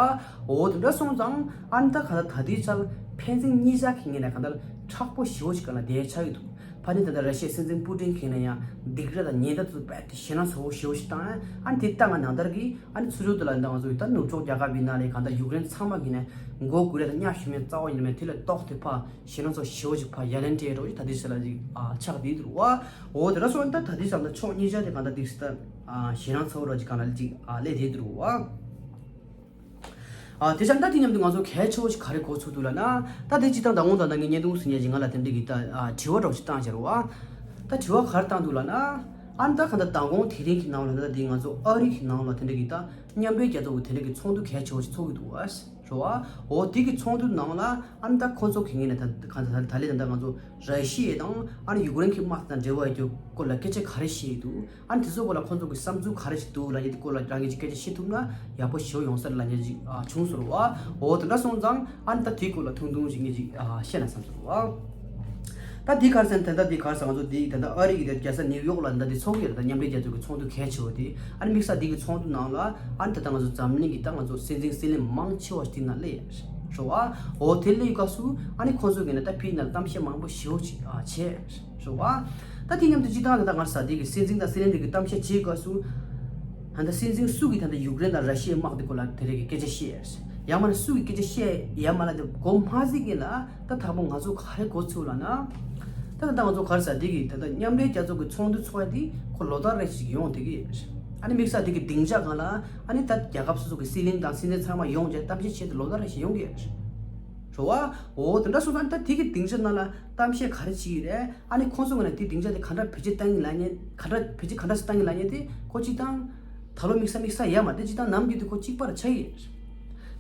འོ་དེ་འདྲ་སོང་ཙང་ཨ་ནི་ད་གང་ལྟར་ད་ལྟའི་ཆར་ཕན་ཚུན་གཉིས་ཆ་གི་ངོས་ནས་གང་ལྟར་མཁྲེགས་པོ་ཞེ་པོ་ཞིག་གང་ལ་བསྡད་ཆགས་ཀྱི་འདུག་ཕ་ནི་ད་ལྟ་ར་ཤི་ཡའི་སྲིད་འཛིན་པུ་ཏིན་གྱིས་ན་ཡང་སྡིགས་ར་དང་ཉེས་འདབས་ཚོ་རྦད་དེ་ཞེད་སྣང་ཚ་པོ་ཞེ་པོ་ཞིག་བཏང་ཨ་ནི་དེ་ལྟ་ང་ནང་ལྟར་གྱི་ཨ་ནི་ཚུར་ཚུར་དུ་ལ་ད་ང་ཚོ་ད་ནུབ་ཕྱོགས་རྒྱལ་ཁབ་ཡིན་ན་ལས་གང་ལྟར་ཡུཀ་རེན་ཚང་མ་གི་ནས་མགོ་སྒུར་ཡ་དང་གཉའ་ཞུམ་ཡ་རྩ་བ་ཡིན་མེད་དེ་ལ་ལྟོགས་ཏེ་ཕ་ཞེད་སྣང་ཚ་པོ་ཞེ་པོ་ཞིག་ཕ་ཡ་ལན་སྤྲད་རོགས་ཞིག་ད་དེ་ཚོ་ལ་ཅིག་ཨ་ཆགས་བསྡད་འདུག་བ། འོ་དེ་འདྲ་སོང་ད་ད་དེ་ཙམ་ད་ཕྱོགས་གཉིས་ཆ་དེ་གང་ལྟར་དེ་ད་ཨ་ཞེད་སྣང་ཚ་པོ་ར་ཅིག་གང་ལ་ཅིག་ཨ་སླེབས་བསྡད་འདུག་བ། ཨ་དེ་ཙམ་ད་དེ་མཉམ་དུ་ང་ཚོ་གལ་ཆེ་བོ་ཞིག་ག་རེ་གོ་ཚུགས་འདུག་ལབ་ན། ད་དེ་སྤྱིར་བཏང་ད་འོང་ད་ད་ངས་བརྙན་ཐུང་ཟིན་ཡ་ཞིག་ང་ལ་དེ་འདྲ་གི་ད་ཨ་དྲི་བ་འདྲ་བོ་ཞིག་བཏང་བྱས་རེད་བ། ད་དྲི་བ་ག་རེ་བཏང་འདུག་ལབ་ན། ཨ་ནི་ད་གང་ལྟར་མདང་དགོང་དེ་རིང་གི་ནང་ལ་ད་དེ་ང་ཚོ་ཨ་རི་གི་ནང་ལ་དེ་འདྲ་གི་ད་མཉམ་འབྲེལ་རྒྱལ་ཚོགས་ཀྱི་དེ་འདྲ་གི་ཚོགས་འདུ་གལ་ཆེ་བོ་ཞིག་ཚོགས་ཀྱི་འདུག་བ། རེད་བ། འོ་དེ་གི་ཚོགས་འདུ་ནང་ལ་ཨ་ནི་ད་ཁོ་ཚོ་གི་ངོས་ནས་ད་གང་ལྟར་ད་ལས་ད་ད་ང་ཚོ་ར་ཤི་ཡ་དང་ཨ་ནི་ཡུཀ་རེན་གྱི་དམག་དང་འབྲེལ་བ་ཡོད་རྒྱུ་སྐོར་ལ་སྐད་ཆ་ག་རེ་བཤད་ཡོད་འདུག་ཨ་ནི་དེ་ཚོ་སྐོར་ལ་ཁོང་ཚོ་གི་བསམ་ཚུལ་ག་རེ་ཞིག་འདུག་ལབ་ཡ་དེ་སྐོར་ལ་རང་གིས་ཅིག་སྐད་ཆ་བཤད་ཐུབ་ན་ཡག་པོ་ཞེ་པོ་ཡོང་ས་རེད་ལབ་མཁན་ཅིག་ཨ་བྱུང་སོང་བ། འོ་དེ་འདྲ་སོང་ཙང་ཨ་ནི་ད་དེའི་སྐོར་ལ་ཐུང་ཐུང་ཞིག་ངས་ཅིག་ཨ་བཤད་ན་བསམ་སོང་བ། ད་འདི་ག་རེ་ཟེར་ན་ད་ལྟ་འདི་ག་རེ་ཟེར་ང་ཚོ་འདི་ད་ལྟ་ཨ་རི་གི་ད་རྒྱལ་ས་ནིའུ་ཡོག་ལ་ད་འདི་ཚོགས་ཀྱི་རེད། ད་མཉམ་འབྲེལ་རྒྱལ་ཚོགས་ཀྱི་ཚོགས་འདུ་གལ་ཆེ་བ་དེ་ཨ་ནི་དམིགས་བསལ་འདི་གི་ཚོགས་འདུ་ནང་ལ་ཨ་ནི་ད་ལྟ་ང་ཚོ་འཛམ་གླིང་གི་ད་ང་ཚོ་སྲིད་འཛིན་སྲིད་བློན་མང་ཆེ་བ་ཞིག་དེ་ན་སླེབས་ཡོད་རེད་བ། འོ་དེ་སླེབས་སྐབས་སུ་ཨ་ནི་ཁོང་ཚོ་གི་ནས་ད་ཕྱི་ནང་གཏམ་བཤད་མང་པོ་ཞེ་པོ་ཅིག་ཨ་བྱས་རེད་བ། ད་དེ་མཉམ་དུ་སྤྱིར་བཏང་ད་ལྟ་ང་ས་དེ་གི་སྲིད་འཛིན་དང་སྲིད་བློན་དེ་གི་གཏམ་བཤད་བྱེད་སྐབས་སུ་ད་ལྟ་སྲིད་འཛིན་སུ་གི་ད་ལྟ་ཡུཀ་རེན་དང་ར་ཤི་ཡའི་དམག་དེ་སྐོར་ལ་དེ་རེ་གི་སྐད་ཆ་བཤད་ཡང་མ་ན་སུ་གི་སྐད་ཆ་བཤད་ཡང་མ་ལ་དེ་གོ་མ་ཟིག་གི་ལ་ད་དང་པོ་ང་ཚོ་ག་རེ་གོ་ཚུལ་ལ་ན། ད་ད་ང་ཚོ་ག་རེ་ཟ་དེ་གི་ད་ལྟ་མཉམ་འབྲེལ་རྒྱལ་ཚོགས་ཀྱི་ཚོགས་འདུ་ཚོགས་ཡ་དེ་ཁོ་ལོ་ལྟར་རེ་ཞིག་ཡོང་དེ་གི། ཨ་ནི་དམིགས་བསལ་དེ་གི་སྡིངས་ཆ་སྒང་ལ་ཨ་ནི་ད་རྒྱལ་ཁབ་སོ་སོ་གི་སྲིད་བློན་དང་སྲིད་འཛིན་ཚང་མ་ཡོང་རྗེས་གཏམ་བཤད་བྱེད་དེ་ལོ་ལྟར་རེ་ཞིག་ཡོང་གི། རེད་བ། འོ་དེ་འདྲ་སོང་ཙང་ད་དེ་གི་སྡིངས་ཆ་ནང་ལ་གཏམ་བཤད་ག་རེ་བྱེད་ཀྱི་རེད། ཨ་ནི་ཁོང་ཚོ་ངོས་ནས་དེ་སྡིངས་ཆ་དེ་ག་འདྲ་བེད་སྤྱོད་བཏང་གི་ལབ་མཁན་ག་འདྲ་བེད་སྤྱོད་ག་འདྲ་སེ་བཏང་གི་ལབ་མཁན་དེ་ཁོ་གཅིག་དང་། ད་ལོ་དམིགས་བསལ་དམིགས་བསལ་ཡ་མ་དེ་གཅིག་དང་ནམ་རྒྱུན་དུ་ཁོ་གཅིག་པར་ཆགས་ཀྱི་རེད།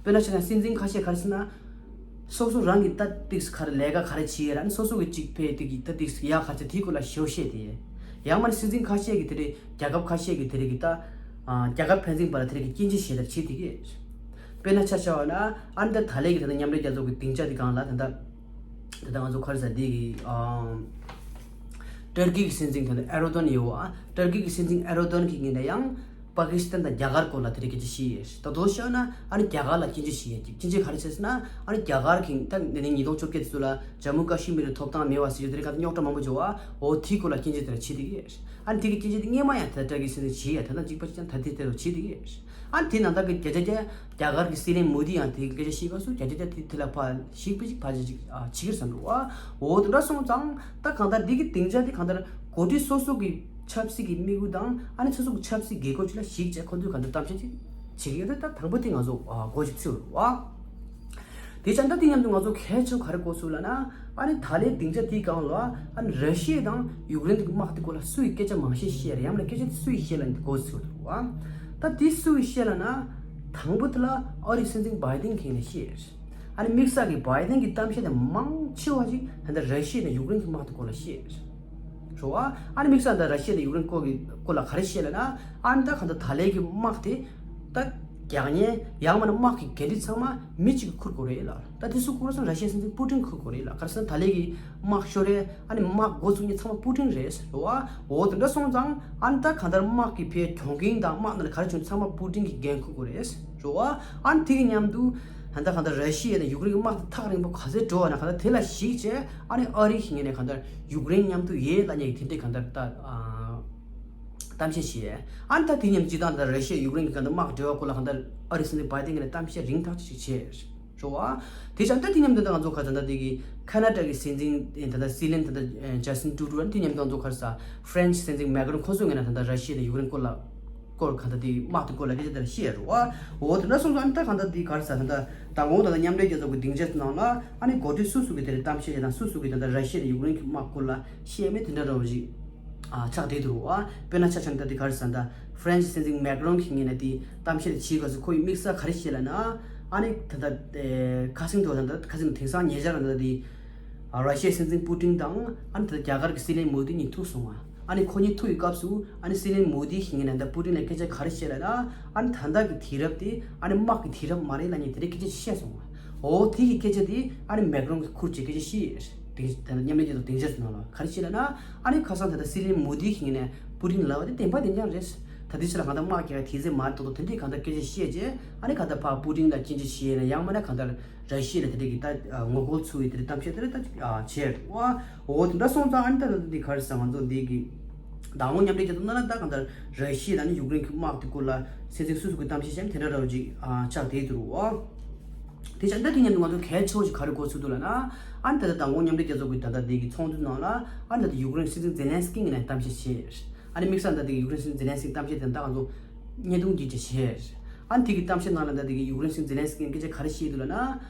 དཔེར་ན་ཆ་བཞག་སྲིད་འཛིན་ཁ་ཤས་ག་རེ་ཟེར་ན། སོ་སོ་རང་གི་ད་ཏིགས་ག་རེ་ལས་ཀ་ག་རེ་བྱེད་ཡ་ར་ནི་སོ་སོ་གི་གཅིག་ཕེ་དེ་གི་ད་ཏིགས་ཡ་ག་རེ་དེ་སྐོར་ལ་ཞོ་བཤད་དེ། ཡང་མ་ནི་སྲིད་འཛིན་ཁ་ཤས་ཀྱི་དེ་རེད་རྒྱལ་ཁབ་ཁ་ཤས་ཀྱི་དེ་རེད་གི་ད། རྒྱལ་ཁབ་ཕན་ཚུན་བར་དེ་རེད་གི་སྐྱོན་བརྗོད་བྱེད་ད་བྱེད་དེ་གི། དཔེར་ན་ཆ་བཞག་པ་ན་ཨ་ནི་ད་ད་ལས་ཀྱི་ད་ལྟ་མཉམ་འབྲེལ་རྒྱལ་ཚོགས་ཀྱི་སྡིངས་ཆ་དེ་སྒང་ལ་ད་ད། ད་ལྟ་ང་ཚོ་ག་རེ་ཟ་དེ་གི། ཏུར་ཀི་གི་སྲིད་འཛིན་ད་ལྟ་ཨེར་ཌོ་གྷན་ཡོད་བ། ཏུར་ཀི་གི་སྲིད་འཛིན་ཨེར་ཌོ་གྷན་གྱི་ངོས་ནས་ཡང་། པ་ཀི་སི་ཐན་དང་རྒྱ་གར་སྐོར་ལ་དེ་རིང་སྐད་ཆ་བཤད་ཡོད། ད་དོ་བཤད་ན་ཨ་ནི་རྒྱ་གར་ལ་སྐྱོན་བརྗོད་བྱེད་ཡོད་ཀྱི་སྐྱོན་བརྗོད་ག་རེ་བྱས་ཟེར་ན་ཨ་ནི་རྒྱ་གར་གྱིས་ད་ནི་ནི་ཉིས་སྟོང་བཅོ་བརྒྱད་ཚོ་ལ་ཇམ་མུ་ཀ་ཤི་མིར་ཐོབ་ཐང་མེད་པ་ཟེར་རྒྱུ་དེ་རིང་ག་རྙོག་དྲ་མང་པོ་བྱུང་བ། འོ་དེའི་སྐོར་ལ་སྐྱོན་བརྗོད་དེ་འདྲ་བྱེད་དེ་ཡོད། ཨ་ནི་དེ་གི་སྐྱོན་བརྗོད་དེ་སྔོན་མ་ཡང་དེ་འདྲ་གི་སྲིད་འཛིན་བྱས་ཡོད། ད་ལྟ་གཅིག་པ་གཅིག་རྐྱང་ད་དེ་དེ་རུ་བྱེད་དེ་ཡོད། ཨ་ནི་དེ་ནང་ལྟར་གི་བརྒྱ་ཆ་བརྒྱ་རྒྱ་གར་གྱི་སྲིད་བློན་མོ་དི་ཡང་དེ་གི་སྐད་ཆ་བཤད་སྐབས་སུ་བརྒྱ་ཆ་བརྒྱ་དེ་དེ་ལ་ཕར་ཞིག་པ་ཞིག་ཕར་ཞིག་ཅིག་བྱེད་ཀྱི་རེད་བསམ་འདུག་བ། འོ་དེ་འདྲ་སོང་ཙང་ད་གང་ལྟར་འདི་གི་སྡིངས་ཆ་དེ་གང་ལྟར་འགོ་ཁྲིད་སོ་སོ་གི་ཆབ་སྲིད་ཀྱི་དམིགས་ཡུལ་དང་ཨ་ནི་སོ་སོ་གི་ཆབ་སྲིད་དགོས་མཁོ་ཆུ་ལ་གཞིགས་བྱས་ཁོ་ཚོས་གང་ལྟར་གཏམ་བཤད་ཅིག་བྱེད་ཀྱི་ཡོད། ད་དང་པོ་དེ་ང་ཚོ་མགོ་ཞིག་ཚོས་རེད་བ། དེ་ཙང་ད་དེ་མཉམ་དུ་ང་ཚོ་གལ་ཆེ་ག་རེ་གོ་སོང་ལབ་ན་ཨ་ནི་ད་ལོའི་སྡིངས་ཆ་དེའི་སྒང་ལ་ཨ་ནི་ར་ཤི་ཡ་དང་ཡུཀ་རེན་གྱི་དམག་དེ་སྐོར་ལ་སུ་ཡིས་སྐད་ཆ་མང་ཤོས་བཤད་རེད། ཡང་ན་སྐད་ཆ་དེ་སུ་ཡིས་བཤད་ལབ་ནས་དེ་གོ་སོང་རེད་བ། ད་དེ་སུ་ཡིས་བཤད་ལབ་ན་དང་པོ་དེ་ལ་ཨ་རིའི་སྲིད་འཛིན་བྷའི་ཏིན་གྱིས་ནས་བཤད་རེད། ཨ་ནི་དམིགས་བསལ་གྱི་བྷའི་ཏིན་གྱི་གཏམ་བཤད་དེ་མང་ཆེ་བ་ཞིག་ད་ལྟ་ར་ཤི་ཡ་དང་ཡུཀ་རེན་གྱི་དམག་དེ་སྐོར་ལ་བཤད་རེད། རེད་བ། ཨ་ནི་དམིགས་བསལ་ད་ར་ཤི་ཡ་དང་ཡུཀ་རེན་སྐོར་གྱི་སྐོར་ལ་ག་རེ་བཤད་ལབ་ན་ཨ་ནི་ད་གང་ལྟར་ད་ལོའི་གི་དམག་དེ་ད་རྒྱག་མཁན་ཡང་མིན་ན་དམག་གི་འགན་འཁྲི་ཚང་མ་མི་གཅིག་གིས་འཁུར་དགོས་རེད་ལ། ད་དེ་སུ་འཁུར་ཟེར་ན་ར་ཤི་ཡའི་སྲིད་འཛིན་པུ་ཏིན་འཁུར་དགོས་རེད་ལ། ག་རེ་ཟེར་ན་ད་ལོའི་གི་དམག་ཤོར་རེད། ཨ་ནི་དམག་འགོ་བཙུགས་མཁན་ཚང་མ་པུ་ཏིན་རེད་ཟེར་བ། འོ་དེ་འདྲ་སོང་ཙང་ཨ་ནི་ད་གང་ལྟར་དམག་གི་ཕའི་གྱོང་གུན་དང་དམག་ནང་ལ་ག་རེ་བྱུང་ཚང་མ་པུ་ཏིན་གྱིས་འགན་འཁུར་དགོས་རེད་ཟེར་བ། ཨ་ནི་དེ་གི་མཉམ་དུ་ད་ལྟ་གང་ལྟར་ར་ཤི་ཡ་དང་ཡུཀ་རེན་གྱི་དམག་དེ་ཐག་རིང་པོ་ག་ཚོད་འགྲོ་བ་ན་གང་ལྟར་དེ་ལ་གཞིགས་བྱས་ཨ་ནི་ཨ་རི་གི་ངོས་ནས་གང་ལྟར་ཡུཀ་རེན་མཉམ་དུ་ཡོད་ལབ་མཁན་གྱི་དེ་འདྲའི་གང་ལྟར་ད་གཏམ་བཤད་བྱས། ཨ་ནི་ད་དེ་མཉམ་སྤྱིར་བཏང་ད་ར་ཤི་ཡ་ཡུཀ་རེན་གྱི་གང་ལྟར་དམག་འབྲེལ་བ་སྐོར་ལ་གང་ལྟར་ཨ་རི་སྲིད་འཛིན་བྷའི་ཏིན་གྱིས་ནས་གཏམ་བཤད་རིང་ཐག་ཆོད་ཅིག་བྱས། རེད་བ། དེ་ཙང་ད་དེ་མཉམ་དུ་ད་ང་ཚོ་ག་ད་ད་དེ་གི་ཁ་ན་ཌ་གི་སྲིད་འཛིན་ད་ད་སྲིད་བློན་ད་ད་ཇ་སི་ཊིན་ཊུ་རུ་ཌོ་དེ་མཉམ་དུ་ང་ཚོ་ག་ས་ཧྥ་རན་སི་སྲིད་འཛིན་མེ་ཀ་རོན་ཁོ་ཚོ་ངོས་ནས་ད་ད་ར་ཤི་ཡ་དང་ཡུཀ་རེན་སྐོར་ལ་སྐོར་ག་ད་དེ་དམག་དེ་སྐོར་ལ་སྐད་ཆ་དེ་ལ་བཤད་ཡ་རེད་བ། འོ་དེ་འདྲ་སོང་ཙང་ད་ག་ད་དེ་ག་རེ་ཟ་ད་ད་ད་འོ་ད་ད་མཉམ་འབྲེལ་རྒྱལ་ཚོགས་ཀྱི་སྡིངས་ཆ་ནང་ལ་ཨ་ནི་འགོ་ཁྲིད་སུ་སུ་གི་དེ་རེད་གཏམ་བཤད་བྱས་དང་སུ་སུ་གི་ད་ད་ར་ཤི་ཡ་དང་ཡུཀ་རེན་གྱི་དམག་སྐོར་ལ་བཤད་མེད་དེ་འདྲ་འདྲ་བོ་ཞིག་ཨ་ཆགས་བསྡད་འདུག་བ། དཔེར་ན་ཆ་བཞག་ན་ད་དེ་ག་རེ་ཟེར་ན་ད་ཧྥ་རན་སི་སྲིད་འཛིན་མེག་རོན་གྱིས་ངོས་ནས་དེ་གཏམ་བཤད་དེ་བྱེད་དགོས་ཟེར། ཁོ་ཡི་དམིགས་བསལ་ག་རེ་བཤད་ལབ་ན། ཨ་ནི་ད་ལྟ་ཁ་སང་དུ་ད་ལྟ་ཁ་སང་དེང་སང་ཉེ་ཆར་ད་ལྟ་དེ་ར་ཤི་ཡའི་སྲིད་འཛིན་པུ་ཏིན་དང་ཨ་ནི་ད་ལྟ་རྒྱ་གར་གྱི་སྲིད་བློན་མོ་དི་གཉིས་ཐུག་སོང་བ། ཨ་ནི་ཁོ་གཉིས་ཐུག་ཡི་སྐབས་སུ་ཨ་ནི་སྲིད་བློན་མོ་དི་གིས་ངོས་ནས་ད་པུ་ཏིན་ལ་སྐད་ཆ་ག་རེ་བཤད་ལབ་ན། ཨ་ནི་ད་ལྟ་གི་དུས་རབས་དེ་ཨ་ནི་དམག་གི་དུས་རབས་མ་རེད་ལབ་མཁན་དེ་འདྲའི་སྐད་ཆ་བཤད་སོང་བ། འོ་དེ་གི་སྐད་ཆ་དེ་ཨ་ནི་མེག་རོན་གྱིས་ཁུར་བྱས་སྐད་ཆ་བཤད། དེང་ད་ལྟ་མཉམ་འབྲེལ་རྒྱལ་ཚོགས་སྡིངས་ཆ་ཟེར་ནང་ལ་ག་རེ་བཤད་ལབ་ན། ཨ་ནི་ཁ་སང་ད་ལྟ་སྲིད་བློན་མོ་དི་གིས་ངོས་ནས་པུ་ཏིན་ལབ་པ་དེ་བདེན་པ་བདེན་རྐྱང་རེད། ད་ལྟའི་ཆར་གང་ལྟར་དམག་རྒྱག་ཡ་དུས་ཚོད་མ་རེད་མདོག་མདོག་དེ་འདྲའི་གང་ལྟར་སྐད་ཆ་བཤད་རྗེས་ཨ་ནི་གང་ལྟར་ཕར་པུ་ཏིན་ལ་སྐྱོན་བརྗོད་བྱས་ནས་ཡང་མིན་ན་གང་ལྟར་ར་ཤི་ཡ་ལ་དེ་འདྲའི་གི་ད་ངོ་རྒོལ་ཚུགས་ཡི་དེ་འདྲའི་གཏམ་བཤད་དེ་འདྲ་ད་བྱས་འདུག་བ། འོ་དེ་འདྲ་སོང་ཙང་ཨ་ནི་ད་ད་འདི་ག་རེ་ཟེར་ང་ཚོ་འདི་གི་མདང་དགོང་མཉམ་འབྲེལ་རྒྱལ་ཚོགས་ནང་ལ་ད་གང་ལྟར་ར་ཤི་ཡ་དང་ནི་ཡུཀ་རེན་གྱི་དམག་དེ་སྐོར་ལ་སྲིད་འཛིན་སུ་སུ་གི་གཏམ་བཤད་བྱས་ནས་དེ་འདྲ་འདྲ་བོ་ཅིག་ཨ་ཆགས་བསྡད་འདུག་བ། དེ་བྱས་ད་དེ་མཉམ་དུ་ང་ཚོ་གལ་ཆེ་བོ་ཞིག་ག་རེ་གོ་ཚུལ་འདུག་ལབ་ན། ཨ་ནི་ད་ལྟ་མདང་དགོང་མཉམ་འབྲེལ་རྒྱལ་ཚོགས་ཀྱི་ད་ལྟ་དེ་གི་ཚོགས་འདུ་ནང་ལ་ཨ་ནི་ད་ལྟ་ཡུཀ་རེན་སྲིད་འཛིན་ཛེ་ལན་སི་ཀི་ངོས་ནས་གཏམ་བཤད་བྱས། ཨ་ནི་དམིགས་བསལ་ད་ལྟ་དེ་གི་ཡུཀ་རེན་སྲིད་འཛིན་ཛེ་ལན་སི་ཀི་གཏམ་བཤད་དེ་ད་ང་ཚོ་བརྙན་ཐུང་བརྒྱུད་བྱས་བྱས། ཨ་ནི་དེ་གི་གཏམ་བཤད་ནང་ལ་ད་ལྟ་དེ་གི་ཡུཀ་རེན་སྲིད་འཛིན་ཛེ་ལན་སི་ཀིས་སྐད་ཆ་ག་རེ་བཤད་འདུག་ལབ་ན།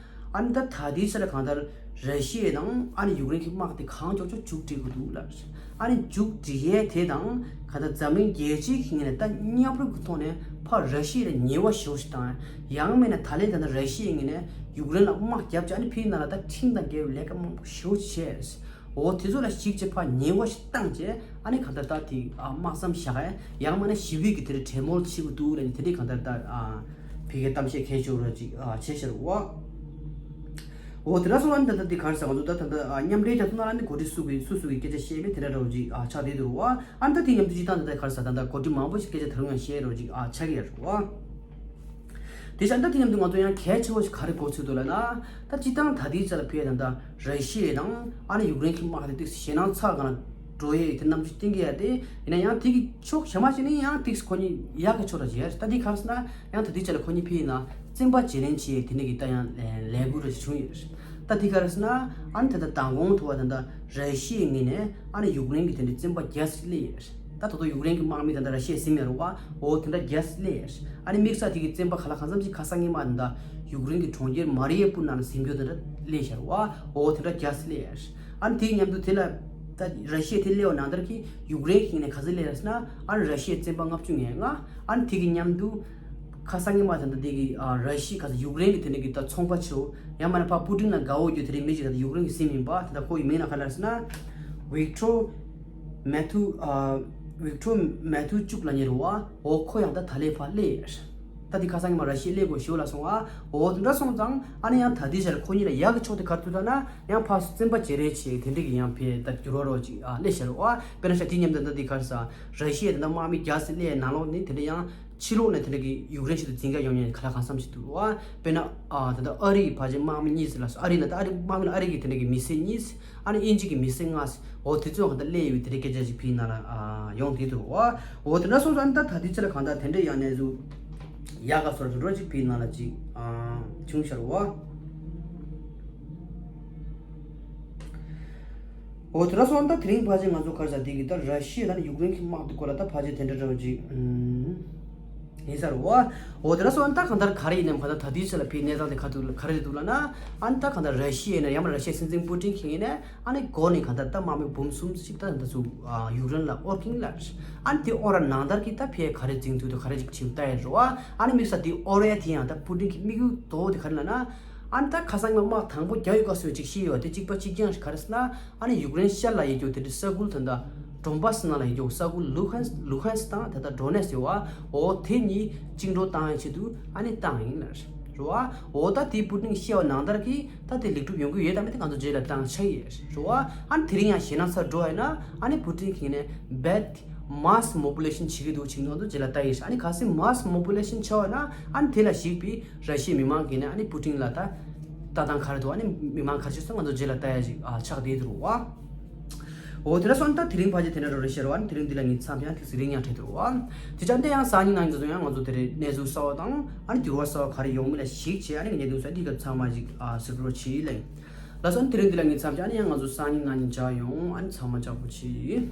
ཨ་ནི་ད་ད་ལྟའི་ཆར་གང་ལྟར་ར་ཤི་ཡ་དང་ཨ་ནི་ཡུཀ་རེན་གྱི་དམག་དེ་གང་མགྱོགས་མགྱོགས་མཇུག་སྒྲིལ་དགོས་འདུག་ལབ། ཨ་ནི་མཇུག་སྒྲིལ་ཡས་དེ་དང་གང་ལྟར་འཛམ་གླིང་རྒྱལ་སྤྱིའི་ངོས་ནས་ད་མཉམ་རུབ་ཀྱི་ཐོག་ནས་ཕར་ར་ཤི་ཡ་ལ་ཉེས་པ་ཞེ་པོ་ཞིག་བཏང་། ཡང་མིན་ན་ད་ལན་ད་ལྟ་ར་ཤི་ཡའི་ངོས་ནས་ཡུཀ་རེན་ལ་དམག་བརྒྱབ་བྱས་ཨ་ནི་ཕྱིའི་ནང་ལ་ད་ཁྲིམས་དང་འགལ་བའི་ལས་ཀ་མང་པོ་ཞེ་པོ་བྱས། འོ་དེ་ཚོ་ལ་གཞིགས་བྱས་ཕར་ཉེས་པ་ཞིག་བཏང་བྱས་ཨ་ནི་གང་ལྟར་ད་དེ་ཨ་དམག་མཚམས་བཞག་ཡ་ཡང་མིན་ན་ཞི་བའི་གི་དེ་འདྲའི་གྲོས་མོལ་བྱེད་དགོས་འདུག་ལབ་ནས་དེ་འདྲའི་གང་ལྟར་ད་ཨ་ཕ་གིའི་གཏམ་བཤད་གལ་ཆེ་བོ་ར་ཅིག་ཨ་བྱས་ཤར་བ། འོ་དེ་འདྲ་སོང་ཨ་ནི་ད་ལྟ་དེ་ག་རེ་ཟེར་ང་ཚོ་ད་ད་ལྟ་ཨ་མཉམ་འབྲེལ་རྒྱལ་ཚོགས་ནང་ཨ་ནི་འགོ་ཁྲིད་སུ་གི་སུ་སུ་གི་སྐད་ཆ་བཤད་མེད་དེ་འདྲ་འདྲ་བོ་ཅིག་ཨ་ཆགས་བསྡད་འདུག་བ། ཨ་ནི་ད་དེ་མཉམ་དུ་སྤྱིར་བཏང་ད་ལྟ་ག་རེ་ཟེར་ད་ལྟ་འགོ་ཁྲིད་མང་པོ་ཞིག་སྐད་ཆ་ད་རུང་ཡང་བཤད་རོགས་ཅིག་ཨ་ཆགས་ཀྱི་ཡོད་རེད་བ། དེ་བཞིན་ད་དེ་མཉམ་དུ་ང་ཚོ་ཡང་གལ་ཆེ་བོ་ཞིག་ག་རེ་གོ་ཚུལ་འདུག་ལབ་ན། ད་སྤྱིར་བཏང་ད་ལྟའི་ཆ་ལ་ཕེ་ད་ལྟ་ར་ཤི་ཡ་དང་ཨ་ནི་ཡུཀ་རེན་གྱི་དམག་དེ་ཏིག་ཞེད་སྣང་ཚ་གང་ལ་འགྲོ་ཡས་དེ་རྣམ་འགྱུར་བསྟན་གྱི་ཡ་དེ་ཡིན་ན་ཡང་དེ་གི་ཕྱོགས་གཞན་མ་ཞིག་ནི་ཡང་ཏིག་ཁོ་གཉིས་ཡག་གི་ཕྱོགས་ལ་བྱས། ད་དེ་ག་རེ་ཟེར་ན་ཡང་ད་ལྟའི་ཆ་ལ་ཁོ་གཉིས་ཕེ་ཡིན་ན་བཙན་པ་བརྗེ་ལེན་བྱས་དེ་འདྲ་གི་ད་ཡང་ལས་འགུལ་རེ་ཞིག་བྱུང་ཡོད། ད་དེ་ག་རེ་ཟེར་ན་ཨ་ནི་ད་ལྟ་མདང་དགོང་དུ་བ་ད་ལྟ་ར་ཤི་ཡའི་ངོས་ནས་ཨ་ནི་ཡུཀ་རེན་གྱི་དེ་འདྲའི་བཙན་པ་རྒྱ་སེ་སླེབས་ཡོད། ད་ད་དུང་ཡུཀ་རེན་གྱི་དམག་མི་ད་ལྟ་ར་ཤི་ཡ་ཟིན་མེད་རུ་བ། འོ་དེ་འདྲ་རྒྱ་སེ་སླེབས། ཨ་ནི་དམིགས་བསལ་དེ་གི་བཙན་པ་ག་ལ་གང་འཚམ་ཞིག་ཁ་སང་ཉི་མ་ད་ལྟ་ཡུཀ་རེན་གྱི་གྲོང་ཁྱེར་མ་རི་ཡ་པུར་ནང་ལ་ཟིན་རྒྱུ་དེ་འདྲ་སླེབས་ཤར་བ། འོ་དེ་འདྲ་རྒྱ་སེ་སླེབས། ཨ་ནི་དེའི་མཉམ་དུ་དེ་ལ་ད་ར་ཤི་ཡ་དེ་སླེབས་པ་ནང་ལྟར་གྱི་ཡུཀ་རེན་གྱི་ངོས་ནས་ག་ཚོད་སླེབས་ཟེར་ན་ཨ་ནི་ར་ཤི་ཡའི་བཙན་པ་ལྔ་བཅུ་ང་ལྔ། ཨ་ནི་དེ་གི་མཉམ་དུ་ཁ་སང་ཉི་མ་ད་ལྟ་དེ་གི་ཨ་ར་ཤི་ཡ་ག་ཚོད་ཡུཀ་རེན་གྱི་དེ་འདྲ་གི་ད་ཚོང་པ་ཆེ་བོ་ཡང་མིན་ན་ཕར་པུ་ཏིན་ལ་དགའ་བོ་རྒྱུ་དེ་འདྲའི་མི་ཅིག་ད་ལྟ་ཡུཀ་རེན་གྱི་ཟིན་མིན་པ་ད་ལྟ་ཁོ་གི་མིང་ལ་ག་ལ་ཟེར་ན་ཝིག་ཊོ་མེ་ཐུ་ཨ་ཝིག་ཊོ་མེ་ཐུ་ཅུག་ལབ་མཁན་རེད་བ། འོ་ཁོ་ཡང་ད་ད་ལན་ཕར་སླེབས་ཡོད། ད་དེ་ཁ་སང་ཉི་མ་ར་ཤི་ཡ་སླེབས་དགོས་ཞུ་ལ་སོང་ཨ། འོ་དེ་འདྲ་སོང་ཙང་ཨ་ནི་ཡང་ད་ལྟའི་ཆར་ཁོ་གཉིས་ལ་ཡག་གི་ཕྱོགས་དེ་ག་རེ་འདུག་ལབ་ན་ཡང་ཕར་ཚུར་བཙན་པ་བརྗེ་རེས་བྱེད་དེ་འདྲ་གི་ཡང་ཕེ་ད་འགྱུར་བ་རོ་ཅིག་ཨ་སླེབས་ཤར་བ། དཔེར་ན་ཤ་དེ་མཉམ་དུ་ད་དེ་ག་རེ་ཟེར་ར་ཤི་ཡ་དེ་འདྲ་དམག་མི་རྒྱ་སེ་སླེབས་ནང་ལོགས་ནས་དེ་འདྲ་ཡང་ཕྱི་ལོགས་ནས་དེ་འདྲ་གི་ཡུཀ་རེན་ཞིག་ཏུ་འཛིང་ག་ཡོང་ཉེན་ག་ལ་གང་འཚམ་ཞིག་འདུག་བ། དཔེར་ན་ཨ་ད་ལྟ་ཨ་རི་ཡི་ཕལ་ཆེར་དམག་མི་གཉིས་ཟེར་ལ་སོ་ཨ་རི་ན་ད་ཨ་རི་དམག་མི་ལ་ཨ་རི་གི་དེ་འདྲ་གི་མི་སེར་གཉིས། ཨ་ནི་དབྱིན་ཇི་གི་མི་སེར་ལྔ། འོ་དེ་ཚོ་གང་ལྟར་སླེབས་ཡོད་པའི་དེ་འདྲའི་སྐད་ཆ་ཞིག་ཕི་ནང་ལ་ཨ་ཡོང་བསྡད་འདུག་བ། འོ་དེ་འདྲ་སོང་ཙང་ད་ད་ལྟའི་ཆ་ལ་གང་ལྟར་དེ་འདྲའི་ཡང་གནས་ཚུལ་ཡག་ག་སོར་དུ་འགྲོ་ཅིག་ཕི་ནང་ལ་ཅིག་ཨ་བྱུང་ཤར་བ། འོ་དེ་འདྲ་སོང་ཙང་ད་དེ་རིང་ཕལ་ཆེར་ང་ཚོ་ག་རེ་ཟེར་དེ་གི་ད་ར་ཤི་ཡ་དང་ཡུཀ་རེན་གྱི་དམག་དེ་སྐོར་ལ་ད་ཕལ་ཆེར་དེ་འདྲ་འདྲ་བོ་ཅིག་ཨུམ། ཡིན་ས་རེད་བ། འོ་དེ་འདྲ་སོང་ཙང་ད་གང་ལྟར་ག་རེ་ཡིན་ནམ་གང་ལྟར་ད་ལྟའི་ཆ་ལ་ཕི་གནས་སྟངས་དེ་ག་ཐུག་ག་རེ་རེད་འདུག་ལབ་ན། ཨ་ནི་ད་གང་ལྟར་ར་ཤི་ཡ་ཡིན་ན་ཡང་མ་ར་ཤི་ཡའི་སྲིད་འཛིན་པུ་ཏིན་གྱིས་ཡིན་ན་ཨ་ནི་འགོ་ནས་གང་ལྟར་ད་དམག་མི་འབུམ་གསུམ་ཞིག་ད་ད་ཚུ་ཡུཀ་རེན་ལ་དབོར་གྱིན་ལ། ཨ་ནི་དེ་དབོར་བ་ནང་ལྟར་གྱི་ད་ཕི་ག་རེ་འཛིང་ཐུབ་འདུག་ག་རེ་ཅིག་བྱེད་ལྟ་ཡ་རེད་བ། ཨ་ནི་དམིགས་བསལ་དེ་དབོར་ཡ་དེ་ཡང་ད་པུ་ཏིན་གྱི་དམིགས་ཡུལ་གཙོ་བོ་དེ་ག་རེ་ལབ་ན། ཨ་ནི་ད་ཁ་སང་ཉི་མ་དམག་དང་པོ་རྒྱག་ཡོད་སྐབས་སུ་ཅིག་བཤད་ཡོད་དེ་གཅིག་པ་གཅིག་རྐྱང་ཞིག་ག་རེ་ཟེར་ན། ཨ་ནི་ཡུཀ་རེན་ཤར་ལ་ཡོད་རྒྱུ་དེ་འདྲའི་ས་ཁུལ་ད་ད་ཌོན་བྷ་སི་ནང་ལ་ཡོད་རྒྱུ་ས་ཁུལ་ལུ་ཧན་སི་ལུ་ཧན་སི་དང་ད་ད་ཌོ་ནེ་སི་ཡོད་བ། འོ་དེ་གཉིས་བཅིངས་འགྲོལ་བཏང་ཡའི་ཆེད་དུ་ཨ་ནི་བཏང་ཡིན་ལ་རེད་བ། འོ་ད་དེ་པུ་ཏིན་བཤད་པ་ནང་ལྟར་གྱིས་ད་དེ་ལེགས་གྲུབ་ཡོང་གི་ཡོད་དམ་མེད་དེ་ང་ཚོ་རྗེས་ལ་བཏང་ཆ་ཡི་རེད་བ། ཨ་ནི་དེ་རིང་ཡང་ཞེད་སྣང་ཚ་འགྲོ་ཡ་ན་ཨ་ནི་པུ་ཏིན་གྱིས་ནས་རྦད་དེ་མཱ་སི་མོ་བི་ལེ་ཤན་བྱེད་ཀྱི་འདུག་ཅིག་ང་ཚོ་རྗེས་ལ་ལྟ་ཡི་རེད། ཨ་ནི་གལ་སྲིད་མཱ་སི་མོ་བི་ལེ་ཤན་བྱས་པ་ན་ཨ་ནི་དེ་ལ་གཞིགས་པའི་ར་ཤི་ཡའི་མི་མང་གིས་ནས་ཨ་ནི་པུ་ཏིན་ལ་ད་ལྟ་སྟངས་ག་རེ་འདུག་ཨ་ནི་མི་མང་ག་རེ་བྱེད་སོང་ང་ཚོ་རྗེས་ལ་ལྟ་ཡ་ཅིག་ཨ་ཆགས་བསྡད་འདུག་བ། འོ་དེ་འདྲ་སོང་ད་དེ་རིང་ཕལ་ཆེར་དེ་འདྲ་རོ་རེ་ཤར་བ། ཨ་ནི་དེ་རིང་འདི་ལ་ངས་མཚམས་ཡང་ཐིག་ཟིག་རིང་ཡང་བྲིས་འདུག་བ། དེ་ཆ་འདི་ཡང་སང་ཉིན་ནང་ཡིན་ཙང་ཡང་ང་ཚོ་དེ་རེད་གནས་ཚུལ་གསར་བ་དང་ཨ་ནི་འགྱུར་བ་གསར་བ་ག་རེ་ཡོང་མིན་ལ་གཞིགས་བྱས་ཨ་ནི་ངས་གནས་ཚུལ་གསར་འདི་སྐབས་ཚང་མ་ཅིག་ཨ་གཟིགས་རོགས་བྱེད་ལེ། ལགས་སོ། ཨ་ནི་དེ་རིང་འདི་ལ་ངས་མཚམས་ཡང་ཨ་ནི་ཡང་ང་ཚོ་སང་ཉིན་ནང་ཡིན་མཇལ་ཡོང་། ཨ་ནི་ཚང་མ་ཅག་པོ་བྱེད།